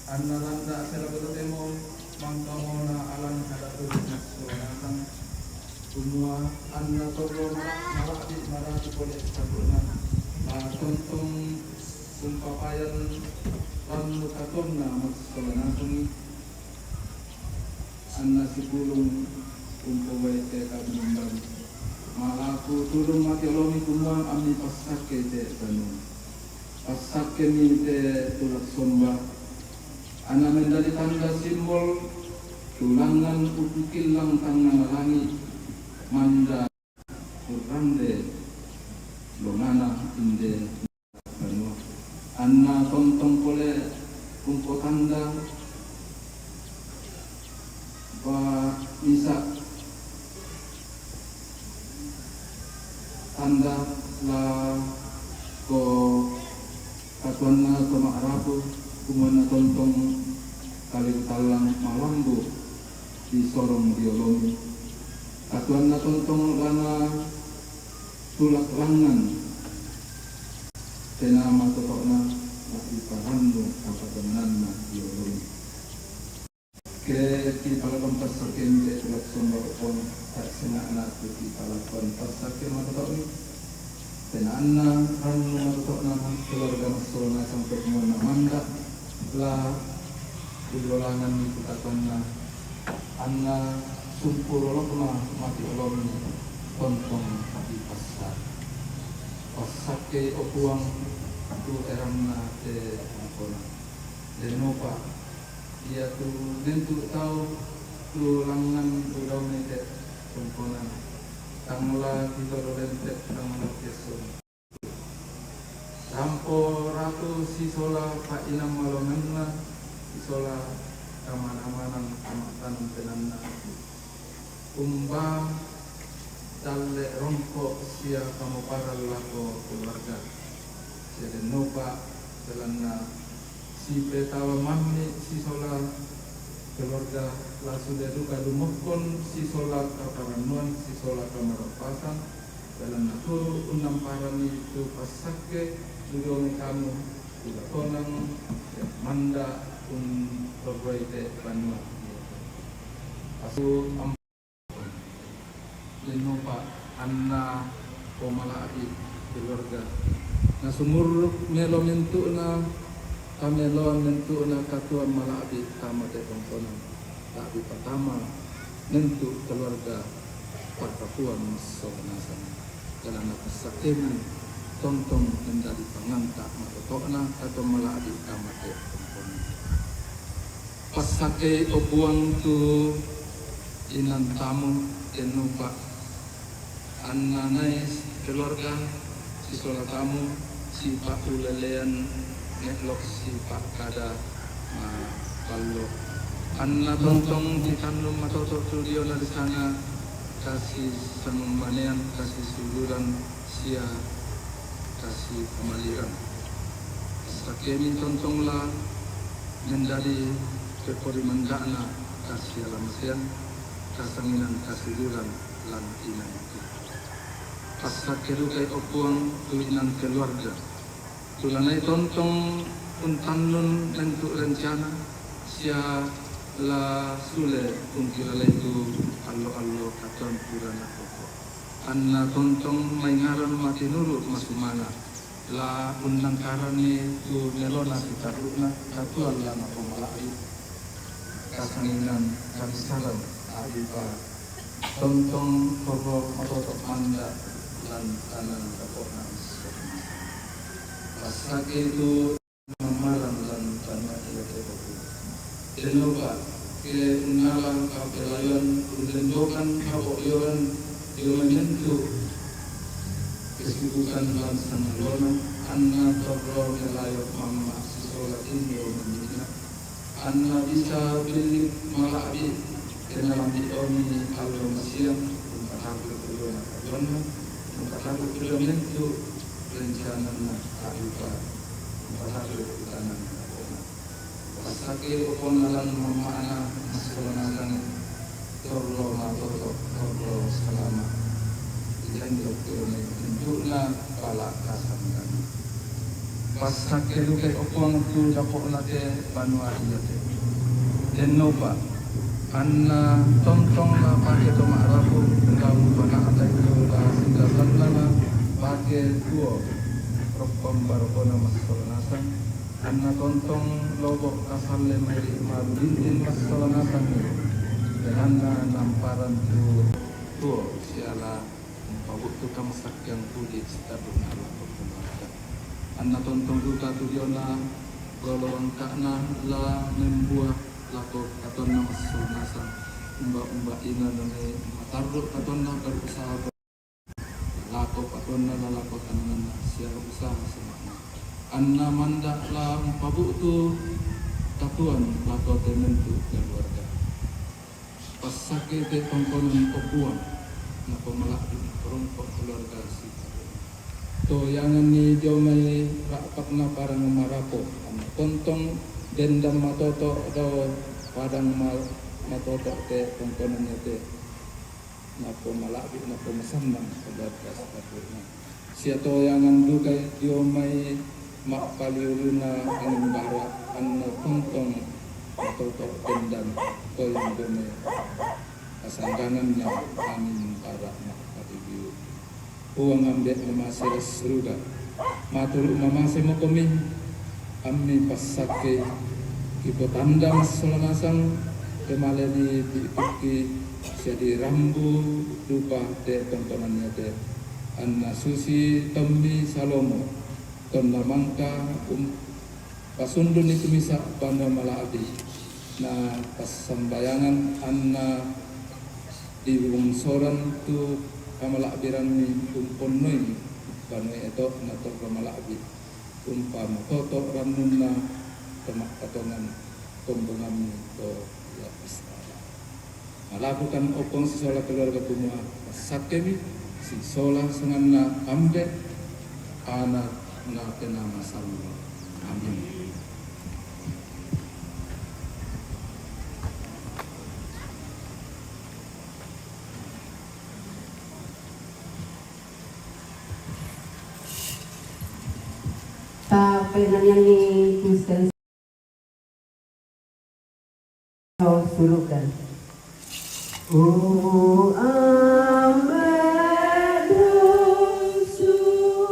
Anna landa sela totemo mangkamona alang kada turu massola nasang. Kumua anna torro mara-, mara'bi maratu pole sampurna. La tontong umpapayan rannu katonna massola nasangi. Anna sipulung umpogoi te kabinumban. Malaku tulung mati olomi kumua ammi passakkei te tanu. Passakkemi te tulak somba. Anna mendadi tanda simbol tulangan upukillang tangngana langi manda urrande longana inde banua. Anna tontong pole umpotanda ba misa tanda la ko katuanna to ma'rapu, kumuanna tontong kali tallang malambu di sorong diolomi. Katuanna tontong lana tulak langngan tena matoto'na la diparannu kapatennanna diolomi. Ke kipalakuan passakkei te tulak somba opon, tak senga'na tu kipalakuan passakke matoto'mi. Tenanna rannu matoto'na keluarga massola nasang pertemuanna manda la ullolanganni kutatanna anna sumpurolokna mati olomi tontong dipassa. Passakke o Puang tu eranna te angkona. Denopa Iatu nentu tau tu langngan udaunete tongkonan, tang la titoro lempek tang la kesso. Lampo ratu sisola pa'inang malomenna, sisola kamana-manan ama'taneng penanna. Umba dalle rongko sia kamoparan lako keluarga. Sia dennopa belanna sipetawa mammi sisola keluarga, la sude duka lumokkon sisola kaparannuan, sisola kamarappasan, belanna turu unnamparanni tu passakke, tudongi kanu, uga tonang, manda untorroi te banua. Asu am-, Dennopa anna pomala'bi keluarga. Nasumurruk melo mentu'na, kameloan mentu'na katuang mala'bi tama te tongkonan. La'bi patama mentu keluarga pakkapuang messo nasang. Kalana passakkemu tontong mendadi panganta matoto'na katuang mala'bi tama te tongkonan. Passakkei, o Puang, tu inang tamu, tennupa, anna nai keluarga sisola tamu, sipa ulelean ne'lok sipa kada mapallo. Anna tontong ditannung matoto tu diona disanga, Kasi sangumanean, kasi suluran, sia kasi pamaliran. Sakeni tontong la mendadi kepori mandakna kasi alamasean, kasanginan kasuluran lan inang. Pasake dukai opuang tu inang keluarga. Tulanai tontong untannun lentuk rencana, sia la sule ungkilalai tu allo-allo katon purana pokok. Anna tontong maingaran matinuru masumanga, la unnangkarani tu nelona sitarukna katuan la napomalai. Kasanginan kamisaran, adipa tontong torro matoto manda lan tanang kapokna. Pasake tu mamaran lan tanah ia tepoku. Denopa ke unala kapelayan undendokan kapoyoran dio menentu kesibukan lan sangalona, anna torro melayo mamma sisola tinio menina. Anna bisa billik mala'bi, kenalambi oni allo masiang, umpataku kedona kaduanna, umpataku kedona itu rencananna adupa, umpataku kutanan kapona. Pasake opona lan mamana massola nasang, torro matoto, torro salama. Idan dokter ni untukna pala kasangkan. Pasake dukai opuang tu dapokna te banua ia te. Denopa, anna tontong la pake to ma'rapu, engka umpana atai tu la sindasannana pake tuo, roppang barokona massola nasang, anna tontong lobok kasalle mai ri maru dintin massola nasang, belanna namparan tu tuo siala. Umpabuttu kamasakkeang pudi sitaddukna lako keluarga. Anna tontong duka tu diona lolo rangka'na la membua lako katonna massola nasang, umba-umba ina nani matarru katonna berusaha lako katonna la lako tananganna sia usaha sema'na. Anna manda la umpabuttu katuan lako tenentu keluarga. Passakke te tongkonan opuang, napamala'bi naparompo keluarga sitaru. Toyanganni dio mai ra'pakna padang marapo, anna tontong dendam matoto dao padang ma-, matoto te tongkonan iate. Napamala'bi napamasannang keluarga sitaru'na. Sia toyangan dukai dio mai mappaliuruna angin bara, anna tontong matoto dendam toyang dio mai kasangganganna angin bara mappaliu. Puang Ambe' mamase ri suruga, maturu mamase mokomi, ammi passakke kipotanda massola nasang, kemale di ti'pikki sia di rambu dupa te tongkonan iate. Anna susi tommi Salomo, tonna mangka um-, pasundunni tumisa banua mala'bi, na passambayangan anna diwongsoran tu kamala'biranni umponnoi banua eto na torro mala'bi, umpa matoto rannunna to makkatongan kombongammi to ia Israel. Malakukan oppong sisola keluarga kumua, massakkemi sisola sanganna Ambe', Anak, na Penaa Masallo. Amin. Tapenanianni Kristen surukan. O Ambe' Dum Suruga,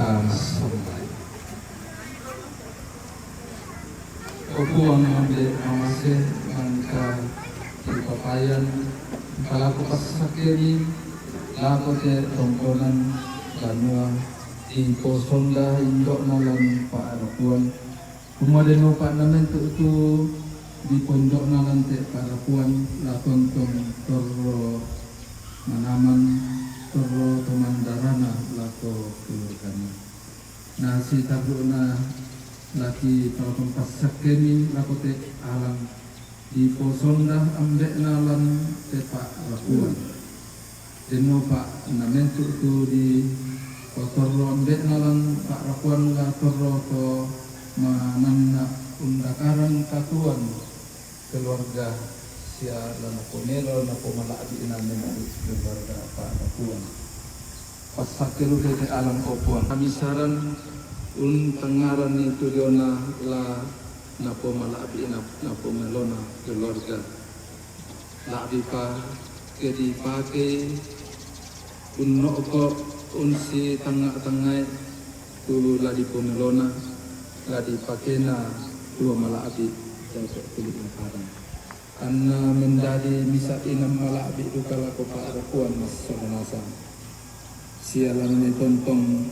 Ah, sampai. O Puang, ambe mamase mangka dipapayan, mangka lako passakkemi, lako te tongkonan banua, diposonda indo'na lan pa'rapuan, Kumua denno pa'na mentu' tu dipondo'na lan te pa'rapuan la tontong torro manaman, torro to mandarana lako keluargana. Na sitabbu'na laki palakon passakkemi lako te alang, diposonda ambe'na lan te pa'rapuan. Denno pa' na mentu' tu dipotorro ambe'na lan pa'rapuan la torro to mananna undakarang katuoan keluarga sia la napomelo napomala'bi'na mentu' keluarga pa'rapuan. Passakke lu tete alang, o Puang, kamisaran untangngaranni tu diona la napomala'bi' na-, napomelona keluarga. La'bipa ke dipakei unno'ko' unsitangnga'-tangngai tu la dipomelona, la dipakena tuo mala'bi' dato' tuli' napadang. Anna mendadi misa' inang mala'bi' duka lako pa'rapuan massolo nasang. Sia la nitontong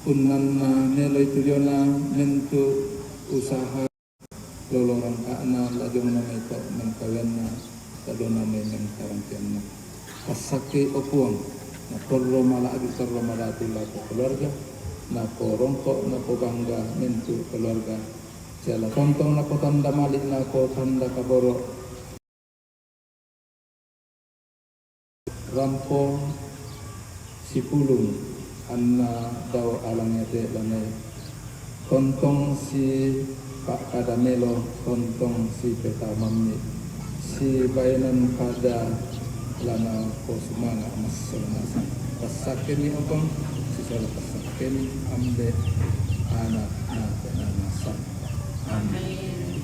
punnanna meloi tu diona mentu' usaha lolo rangka'na la diona mai to mengkawianna, la diona mai mengkarampianna. Passakkei, o Puang, natorro mala'bi' torro madatu lako keluarga, naporongko' napobangga mentu' keluarga, sia la tontong napotanda mali' napotanda kaboro'. Rampo sipulung anna dao alang ete lanai. Tontong sipa'kada melo, tontong sipetamammi, sibaenan pada lana ko sumanga' masseng nasang. Passakkeni, o Puang, sisala passakkeni, Ambe', Ana', na Penaa Nasang. Amin.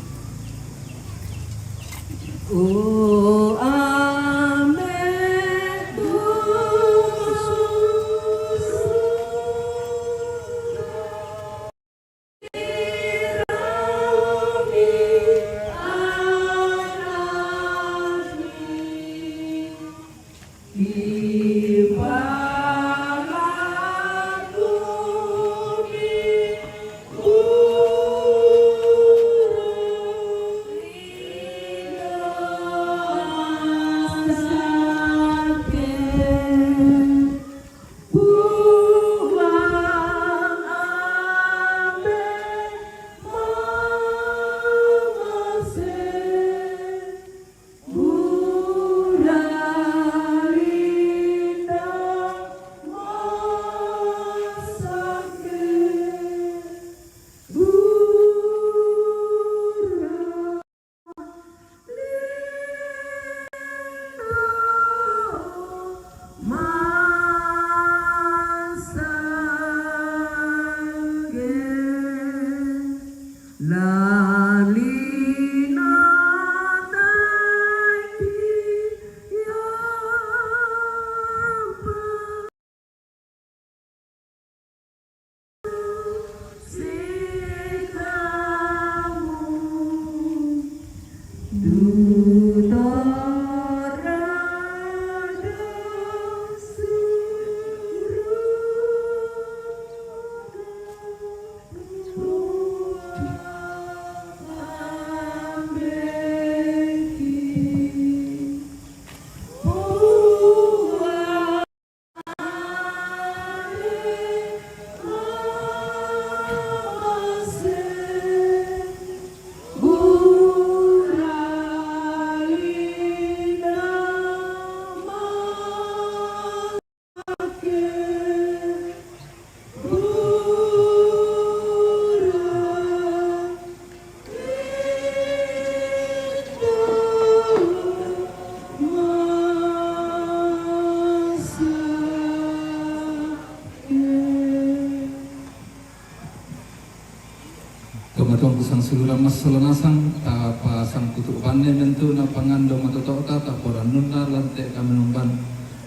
Tomatuangku sang suluran masolanasang, tapasangkutuk banne bentukna pangando matoto'ta, taporannunna lante' kamenomban,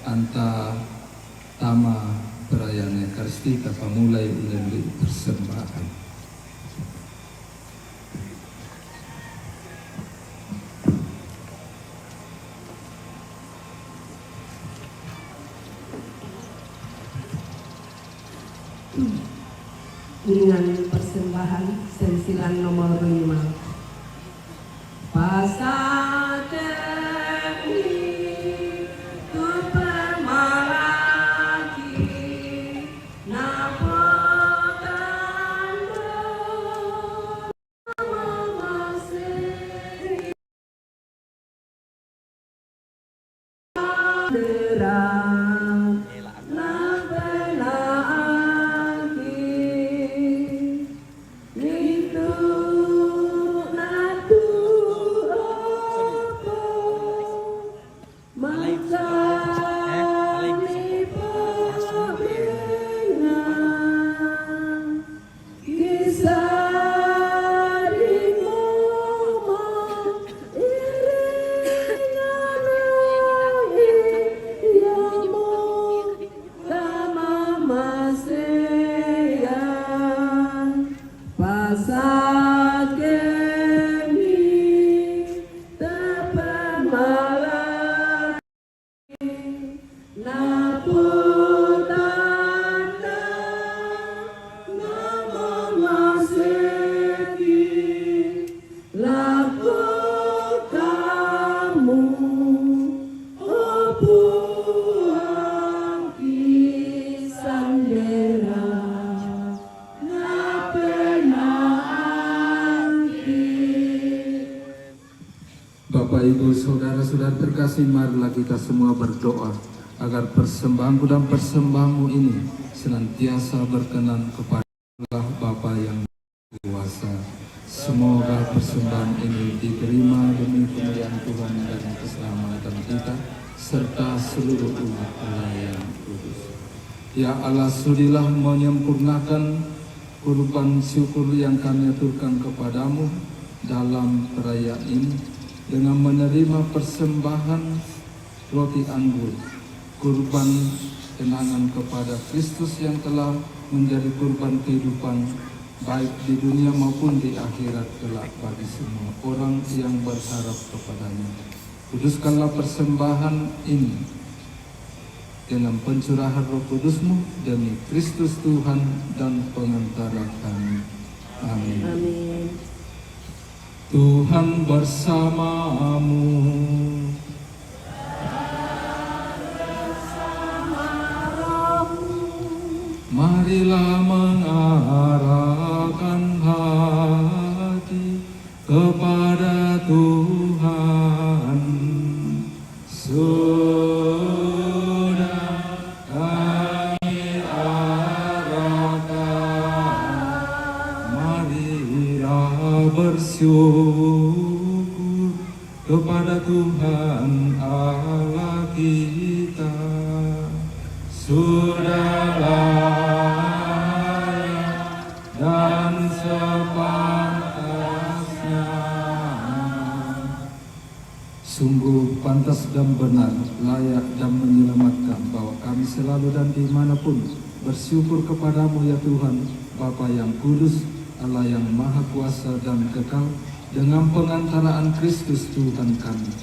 anta tama perayaan Ekaristi, tapamulai ullendu' persembahan. Iringan persembahan sensilan nomor lima. Passakkemi tu pemmalaki, napotando Bapak, Ibu, saudara-saudara terkasih, marilah kita semua berdoa agar persembahanku dan persembahanmu ini senantiasa berkenan kepada Allah Bapa yang kuasa. Semoga persembahan ini diterima demi kemuliaan Tuhan dan keselamatan kita serta seluruh umat Allah yang kudus. Ya Allah, sudilah menyempurnakan kurban syukur yang kami aturkan kepadamu dalam perayaan ini dengan menerima persembahan roti anggur, kurban kenangan kepada Kristus yang telah menjadi kurban kehidupan, baik di dunia maupun di akhirat kelak, bagi semua orang yang berharap kepadanya. Kuduskanlah persembahan ini dengan pencurahan Roh Kudus-Mu, demi Kristus Tuhan dan Pengantara kami. Amin. Amin. Tuhan bersamamu. Marilah mengarahkan hati kepada Tuhan. Sudah kami arahkan, marilah bersyukur kepada Tuhan Allah kita. Sudah layak dan sepatutnya Sungguh pantas dan benar, layak dan menyelamatkan bahwa kami selalu dan dimanapun bersyukur kepada-Mu, ya Tuhan, Bapa yang kudus, Allah yang maha kuasa dan kekal, dengan pengantaraan Kristus Tuhan kami.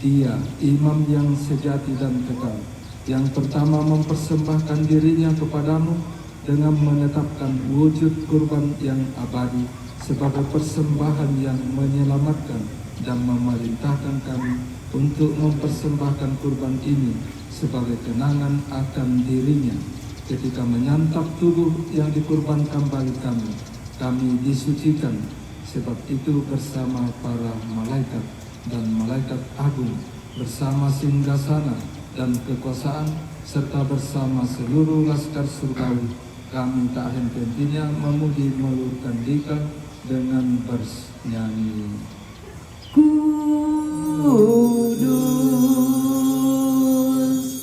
Dia, imam yang sejati dan kekal, yang pertama mempersembahkan dirinya kepada-Mu dengan menetapkan wujud kurban yang abadi sebagai persembahan yang menyelamatkan dan memerintahkan kami untuk mempersembahkan kurban ini sebagai kenangan akan dirinya. Ketika menyantap tubuh yang dikurbankan bagi kami, kami disucikan. Sebab itu bersama para malaikat dan malaikat agung, bersama singgasana dan kekuasaan, serta bersama seluruh laskar surgawi, kami tak henti-hentinya memuji meluhurkan Dika dengan bernyanyi. Kudus,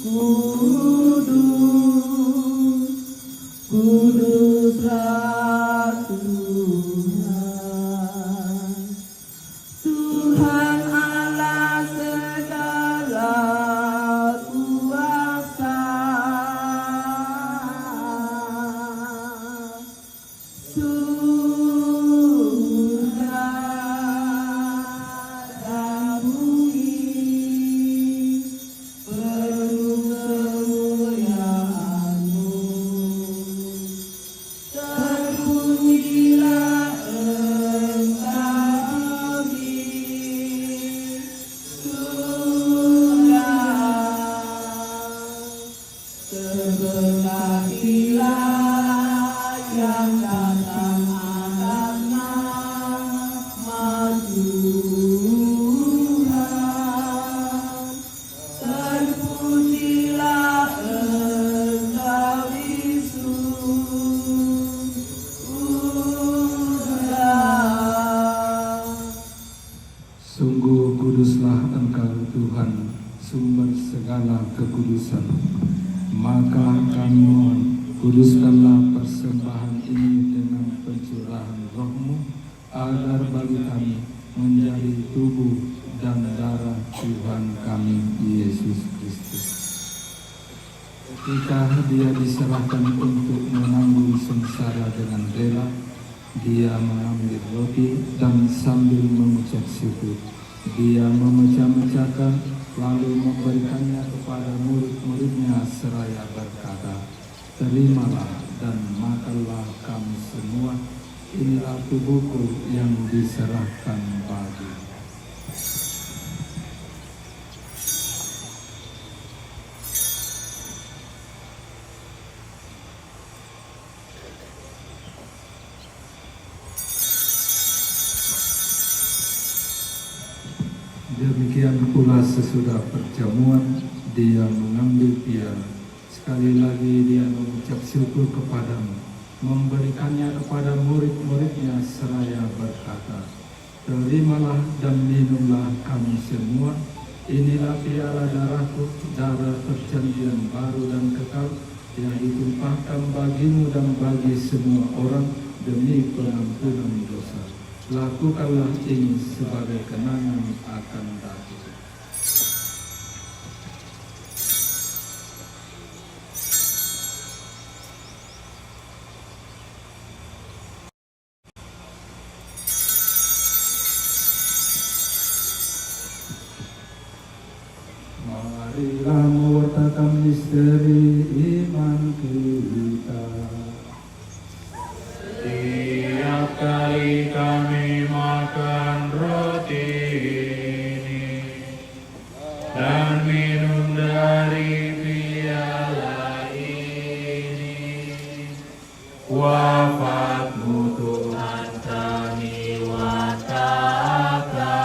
kudus, kuduslah Tuhan. Tuhan Allah segala kuasa. Surga dan bumi penuh kemuliaan-Mu. Terpujilah Engkau di surga. Terberkatilah yang datang atas nama Tuhan. Terpujilah Engkau di surga. Sungguh kuduslah Engkau, Tuhan, sumber segala kekudusan. Maka kami mohon, kuduskanlah persembahan ini dengan pencurahan Roh-Mu, agar bagi kami menjadi tubuh dan darah Tuhan kami, Yesus Kristus. Ketika Dia diserahkan untuk menanggung sengsara dengan rela, Dia mengambil roti dan sambil mengucap syukur, Dia memecah-mecahkan, lalu memberikannya kepada murid-muridnya seraya berkata, "Terimalah dan makanlah kamu semua, inilah tubuhku yang diserahkan bagimu." Demikian pula sesudah perjamuan, Dia mengambil piala. Sekali lagi Dia mengucap syukur kepada-Mu, memberikannya kepada murid-muridnya seraya berkata, "Terimalah dan minumlah kamu semua, inilah piala darah-Ku, darah perjanjian baru dan kekal, yang ditumpahkan bagimu dan bagi semua orang demi pengampunan dosa. Lakukanlah ini sebagai kenangan akan Aku." Marilah mewartakan misteri iman kita. Setiap kali kami makan roti ini dan minum dari piala ini, wafat-Mu, Tuhan, kami wartakan,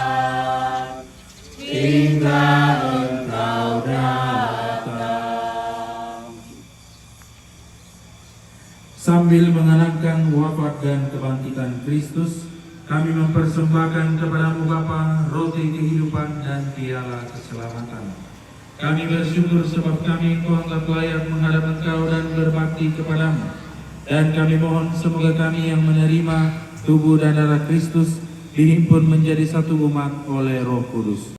hingga Engkau datang. Sambil mengenangkan wafat dan kebangkitan Kristus, kami mempersembahkan kepada-Mu, Bapa, roti kehidupan dan piala keselamatan. Kami bersyukur sebab kami Engkau anggap layak menghadap Engkau dan berbakti kepada-Mu. Dan kami mohon, semoga kami yang menerima tubuh dan darah Kristus dihimpun menjadi satu umat oleh Roh Kudus.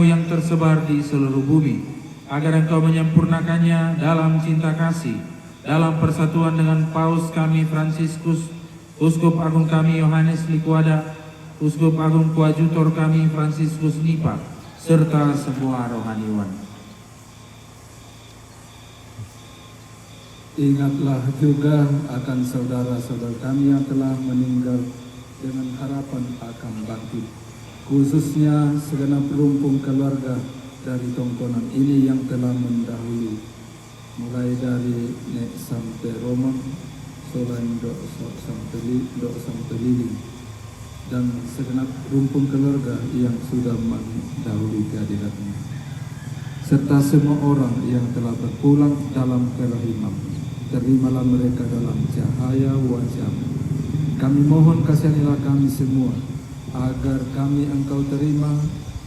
yang tersebar di seluruh bumi, agar Engkau menyempurnakannya dalam cinta kasih, dalam persatuan dengan Paus kami Fransiskus, Uskup Agung kami Yohanes Liquada, Uskup Agung Koadjutor kami Fransiskus Nipa, serta semua rohaniwan. Ingatlah juga akan saudara-saudara kami yang telah meninggal, dengan harapan akan bangkit, khususnya segenap rumpun keluarga dari tongkonan ini yang telah mendahului, mulai dari Nek Sampe Romang, Solan Dok So-, Sampe Li-, Dok Sampe Lili, dan segenap rumpun keluarga yang sudah mendahului kehadirannya, serta semua orang yang telah berpulang dalam kerahiman. Terimalah mereka dalam cahaya wajah-Mu. Kami mohon, kasihanilah kami semua, agar kami Engkau terima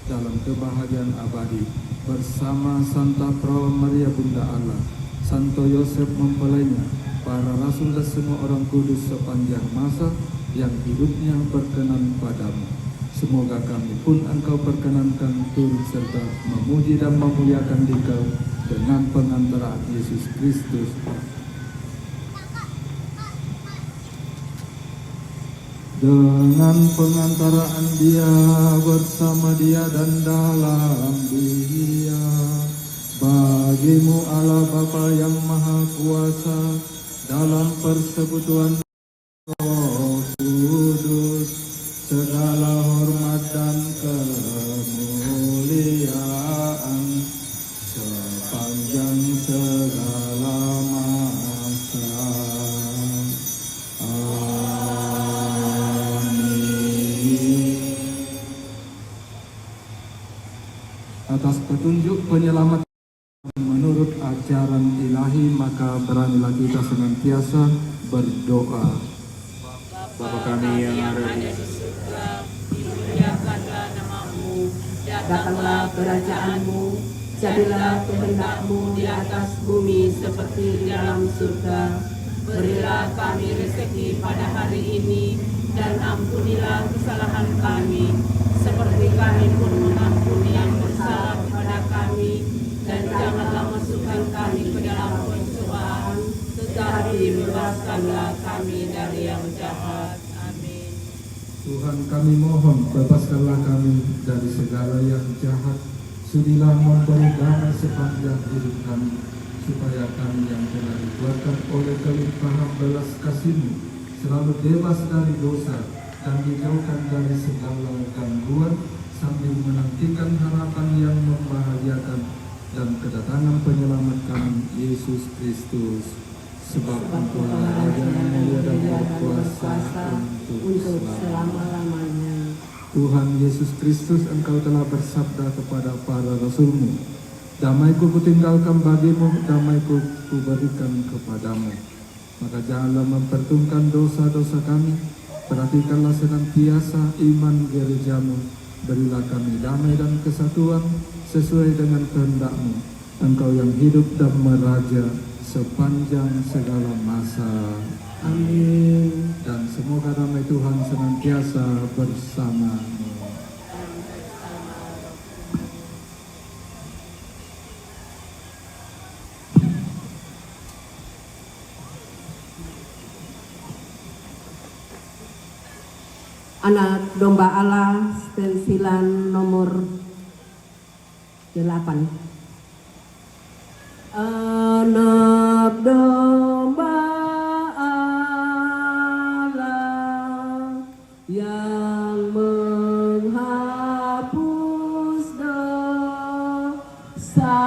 dalam kebahagiaan abadi bersama Santa Perawan Maria Bunda Allah, Santo Yosef mempelainya, para rasul dan semua orang kudus sepanjang masa yang hidupnya berkenan padamu. Semoga kami pun Engkau perkenankan turut serta memuji dan memuliakan Dikau dengan pengantaraan Yesus Kristus. Dengan pengantaraan Dia, bersama Dia, dan dalam Dia, bagi-Mu Allah Bapa yang Maha Kuasa, dalam persekutuan Roh Kudus, segala hormat dan kemuliaan sepanjang segala masa. Amin. Atas petunjuk penyelamat menurut ajaran Ilahi, maka beranilah kita senantiasa berdoa. Bapa kami yang ada di surga, dimuliakanlah nama-Mu, datanglah kerajaan-Mu, jadilah kehendak-Mu di atas bumi seperti di dalam surga. Berilah kami rezeki pada hari ini, dan ampunilah kesalahan kami, seperti kami pun mengampuni yang bersalah kepada kami, dan janganlah masukkan kami ke dalam pencobaan, tetapi bebaskanlah kami dari yang jahat. Amin. Tuhan, kami mohon, bebaskanlah kami dari segala yang jahat. Sudilah memberi damai sepanjang hidup kami, supaya kami yang telah dikuatkan oleh kelimpahan belas kasih-Mu selalu bebas dari dosa dan dijauhkan dari segala gangguan, sambil menantikan harapan yang membahagiakan dan kedatangan Penyelamat kami, Yesus Kristus. Sebab Engkaulah Raja yang mulia dan berkuasa untuk selama-lamanya. Tuhan Yesus Kristus, Engkau telah bersabda kepada para rasul-Mu, "Damai-Ku Kutinggalkan bagimu, damai-Ku Kuberikan kepadamu." Maka janganlah memperhitungkan dosa-dosa kami, perhatikanlah senantiasa iman gereja-Mu, berilah kami damai dan kesatuan sesuai dengan kehendak-Mu, Engkau yang hidup dan meraja sepanjang segala masa. Amin. Dan semoga damai Tuhan senantiasa bersamamu. Anak Domba Allah, stensilan nomor delapan. Anak Domba Allah yang menghapus dosa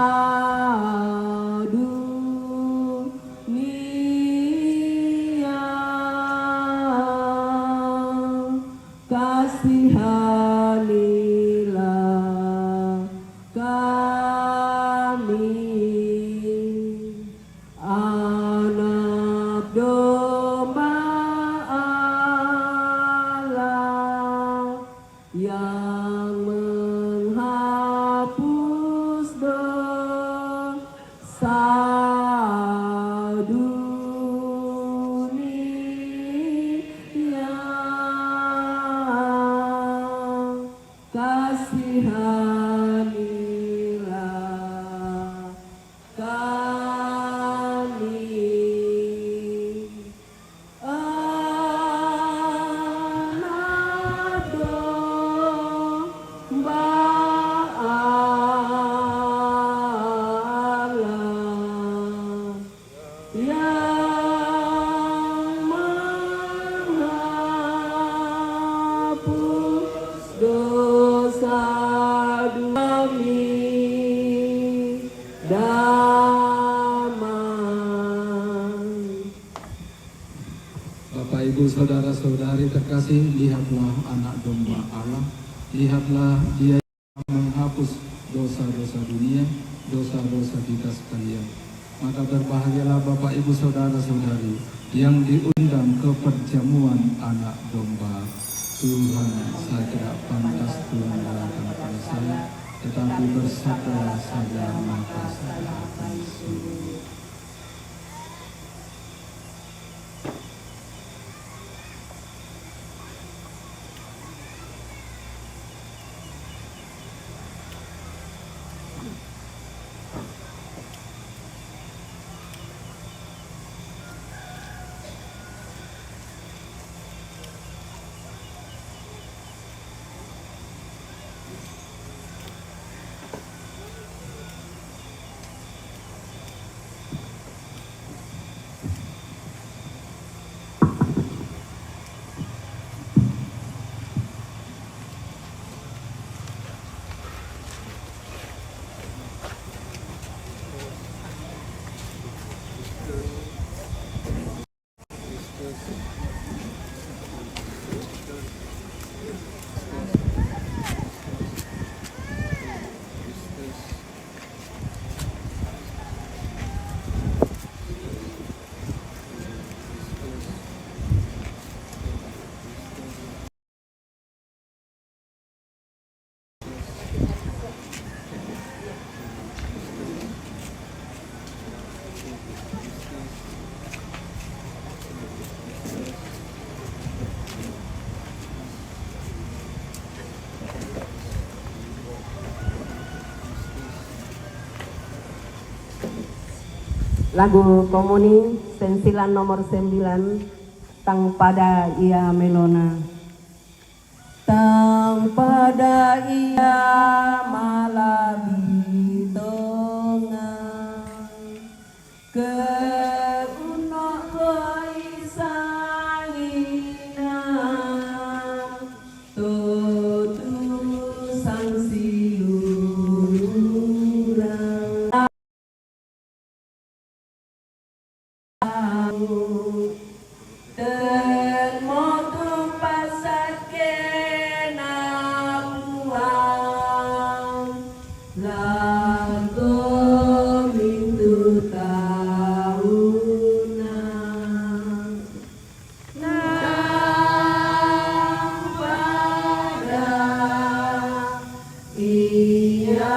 dunia, kasihanilah kami. Anak Domba Allah yang menghapus dosa dunia. Saudara-saudari terkasih, lihatlah Anak Domba Allah, lihatlah Dia yang menghapus dosa-dosa dunia, dosa-dosa kita sekalian. Maka berbahagialah Bapak, Ibu, saudara-saudari yang diundang ke perjamuan Anak Domba. Tuhan, saya tidak pantas turun dari tangkuban saya, tetapi bersabdalah saja, maka saya akan sembuh. Lagu komuni, sensilan nomor sembilan, Tang pada ia melona. Tang pada ia malabi tonga. Ke unok koi sangina, totu sangsiura. Ten motu pasakena puang, lagu mintu tauna. Nang pada ia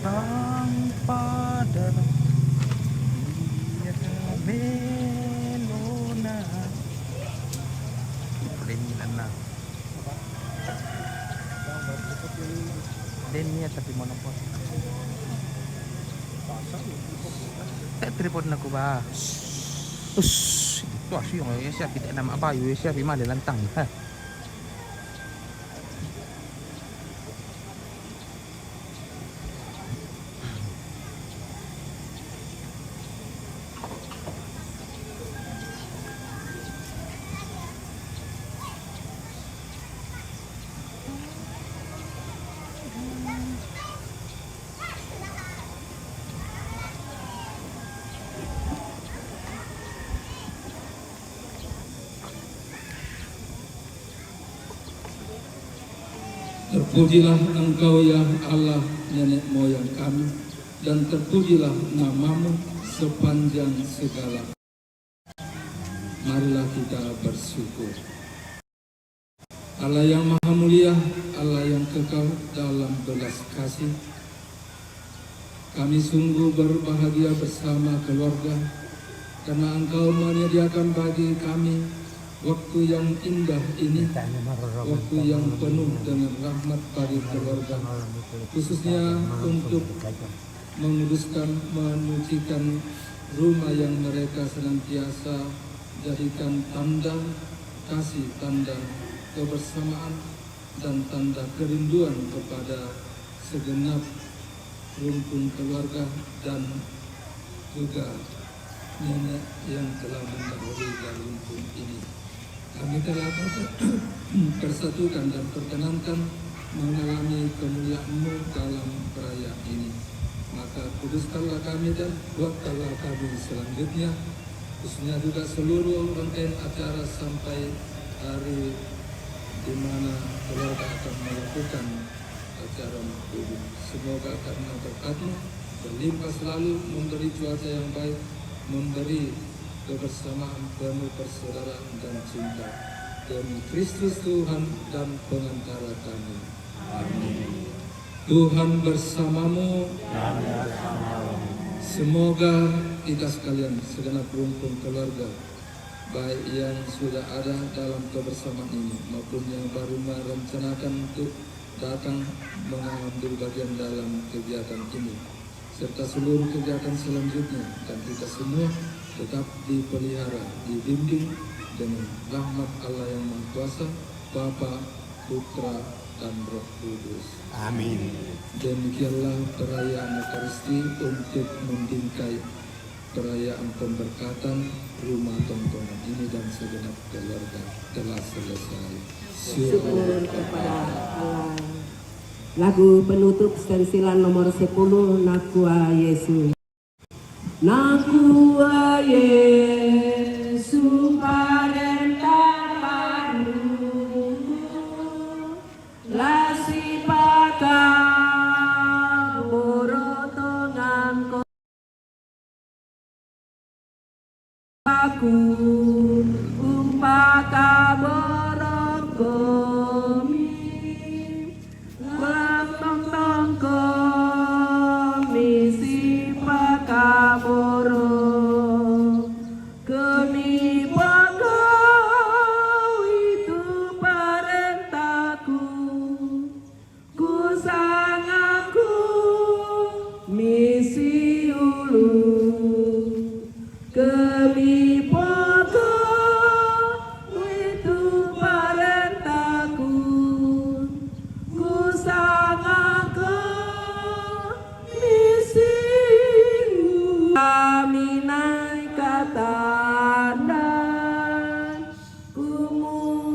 Tang pada ia melona. Paling nana. Den niya tapi monopod. Eh, tripod na ko ba? Us, ito asyo yung, eh, siya, kita na maabayo, eh, siya, pimali lantang. Ha. Terpujilah Engkau, ya Allah, nenek moyang kami, dan terpujilah nama-Mu sepanjang segala. Marilah kita bersyukur. Allah yang maha mulia, Allah yang kekal dalam belas kasih, kami sungguh berbahagia bersama keluarga karena Engkau menyediakan bagi kami waktu yang indah ini, waktu yang penuh dengan rahmat bagi keluarga, khususnya untuk menguduskan, menyucikan rumah yang mereka senantiasa jadikan tanda kasih, tanda kebersamaan, dan tanda kerinduan kepada segenap rumpun keluarga dan juga nenek yang telah mendahului dari rumpun ini. Kami telah ter- tersatukan dan terkenankan mengalami kemuliaan-Mu dalam perayaan ini. Maka kuduskanlah kami dan kuatkanlah kami selanjutnya, khususnya juga seluruh rangkaian acara sampai hari di mana keluarga akan melakukan acara maulid. Semoga karena berkat-Mu berlimpah selalu, memberi cuaca yang baik, memberi kebersamaan penuh persaudaraan dan cinta. Demi Kristus Tuhan dan pengantara kami. Amin. Tuhan bersamamu. Semoga kita sekalian, segenap rumpun keluarga, baik yang sudah ada dalam kebersamaan ini maupun yang baru merencanakan untuk datang mengambil bagian dalam kegiatan ini, serta seluruh kegiatan selanjutnya, dan kita semua tetap dipelihara, dibimbing dengan rahmat Allah yang Maha Kuasa, Bapa, Putra, dan Roh Kudus. Amin. Demikianlah perayaan Ekaristi untuk membingkai perayaan pemberkatan rumah tongkongan ini dan segenap keluarga telah selesai. Syukur kepada Allah. Lagu penutup stensilan nomor sepuluh, Nakua Yesu. Nakua Yesu parenta baru, lasi paka borotongan ko aku, umpaka borong komi, ulang tong tong komi si paka borong. Keni paka itu parentaku, kusangaku misi ulu. Keni paka itu parentaku, kusangaku misi ulu. Kami naik katandan, kumu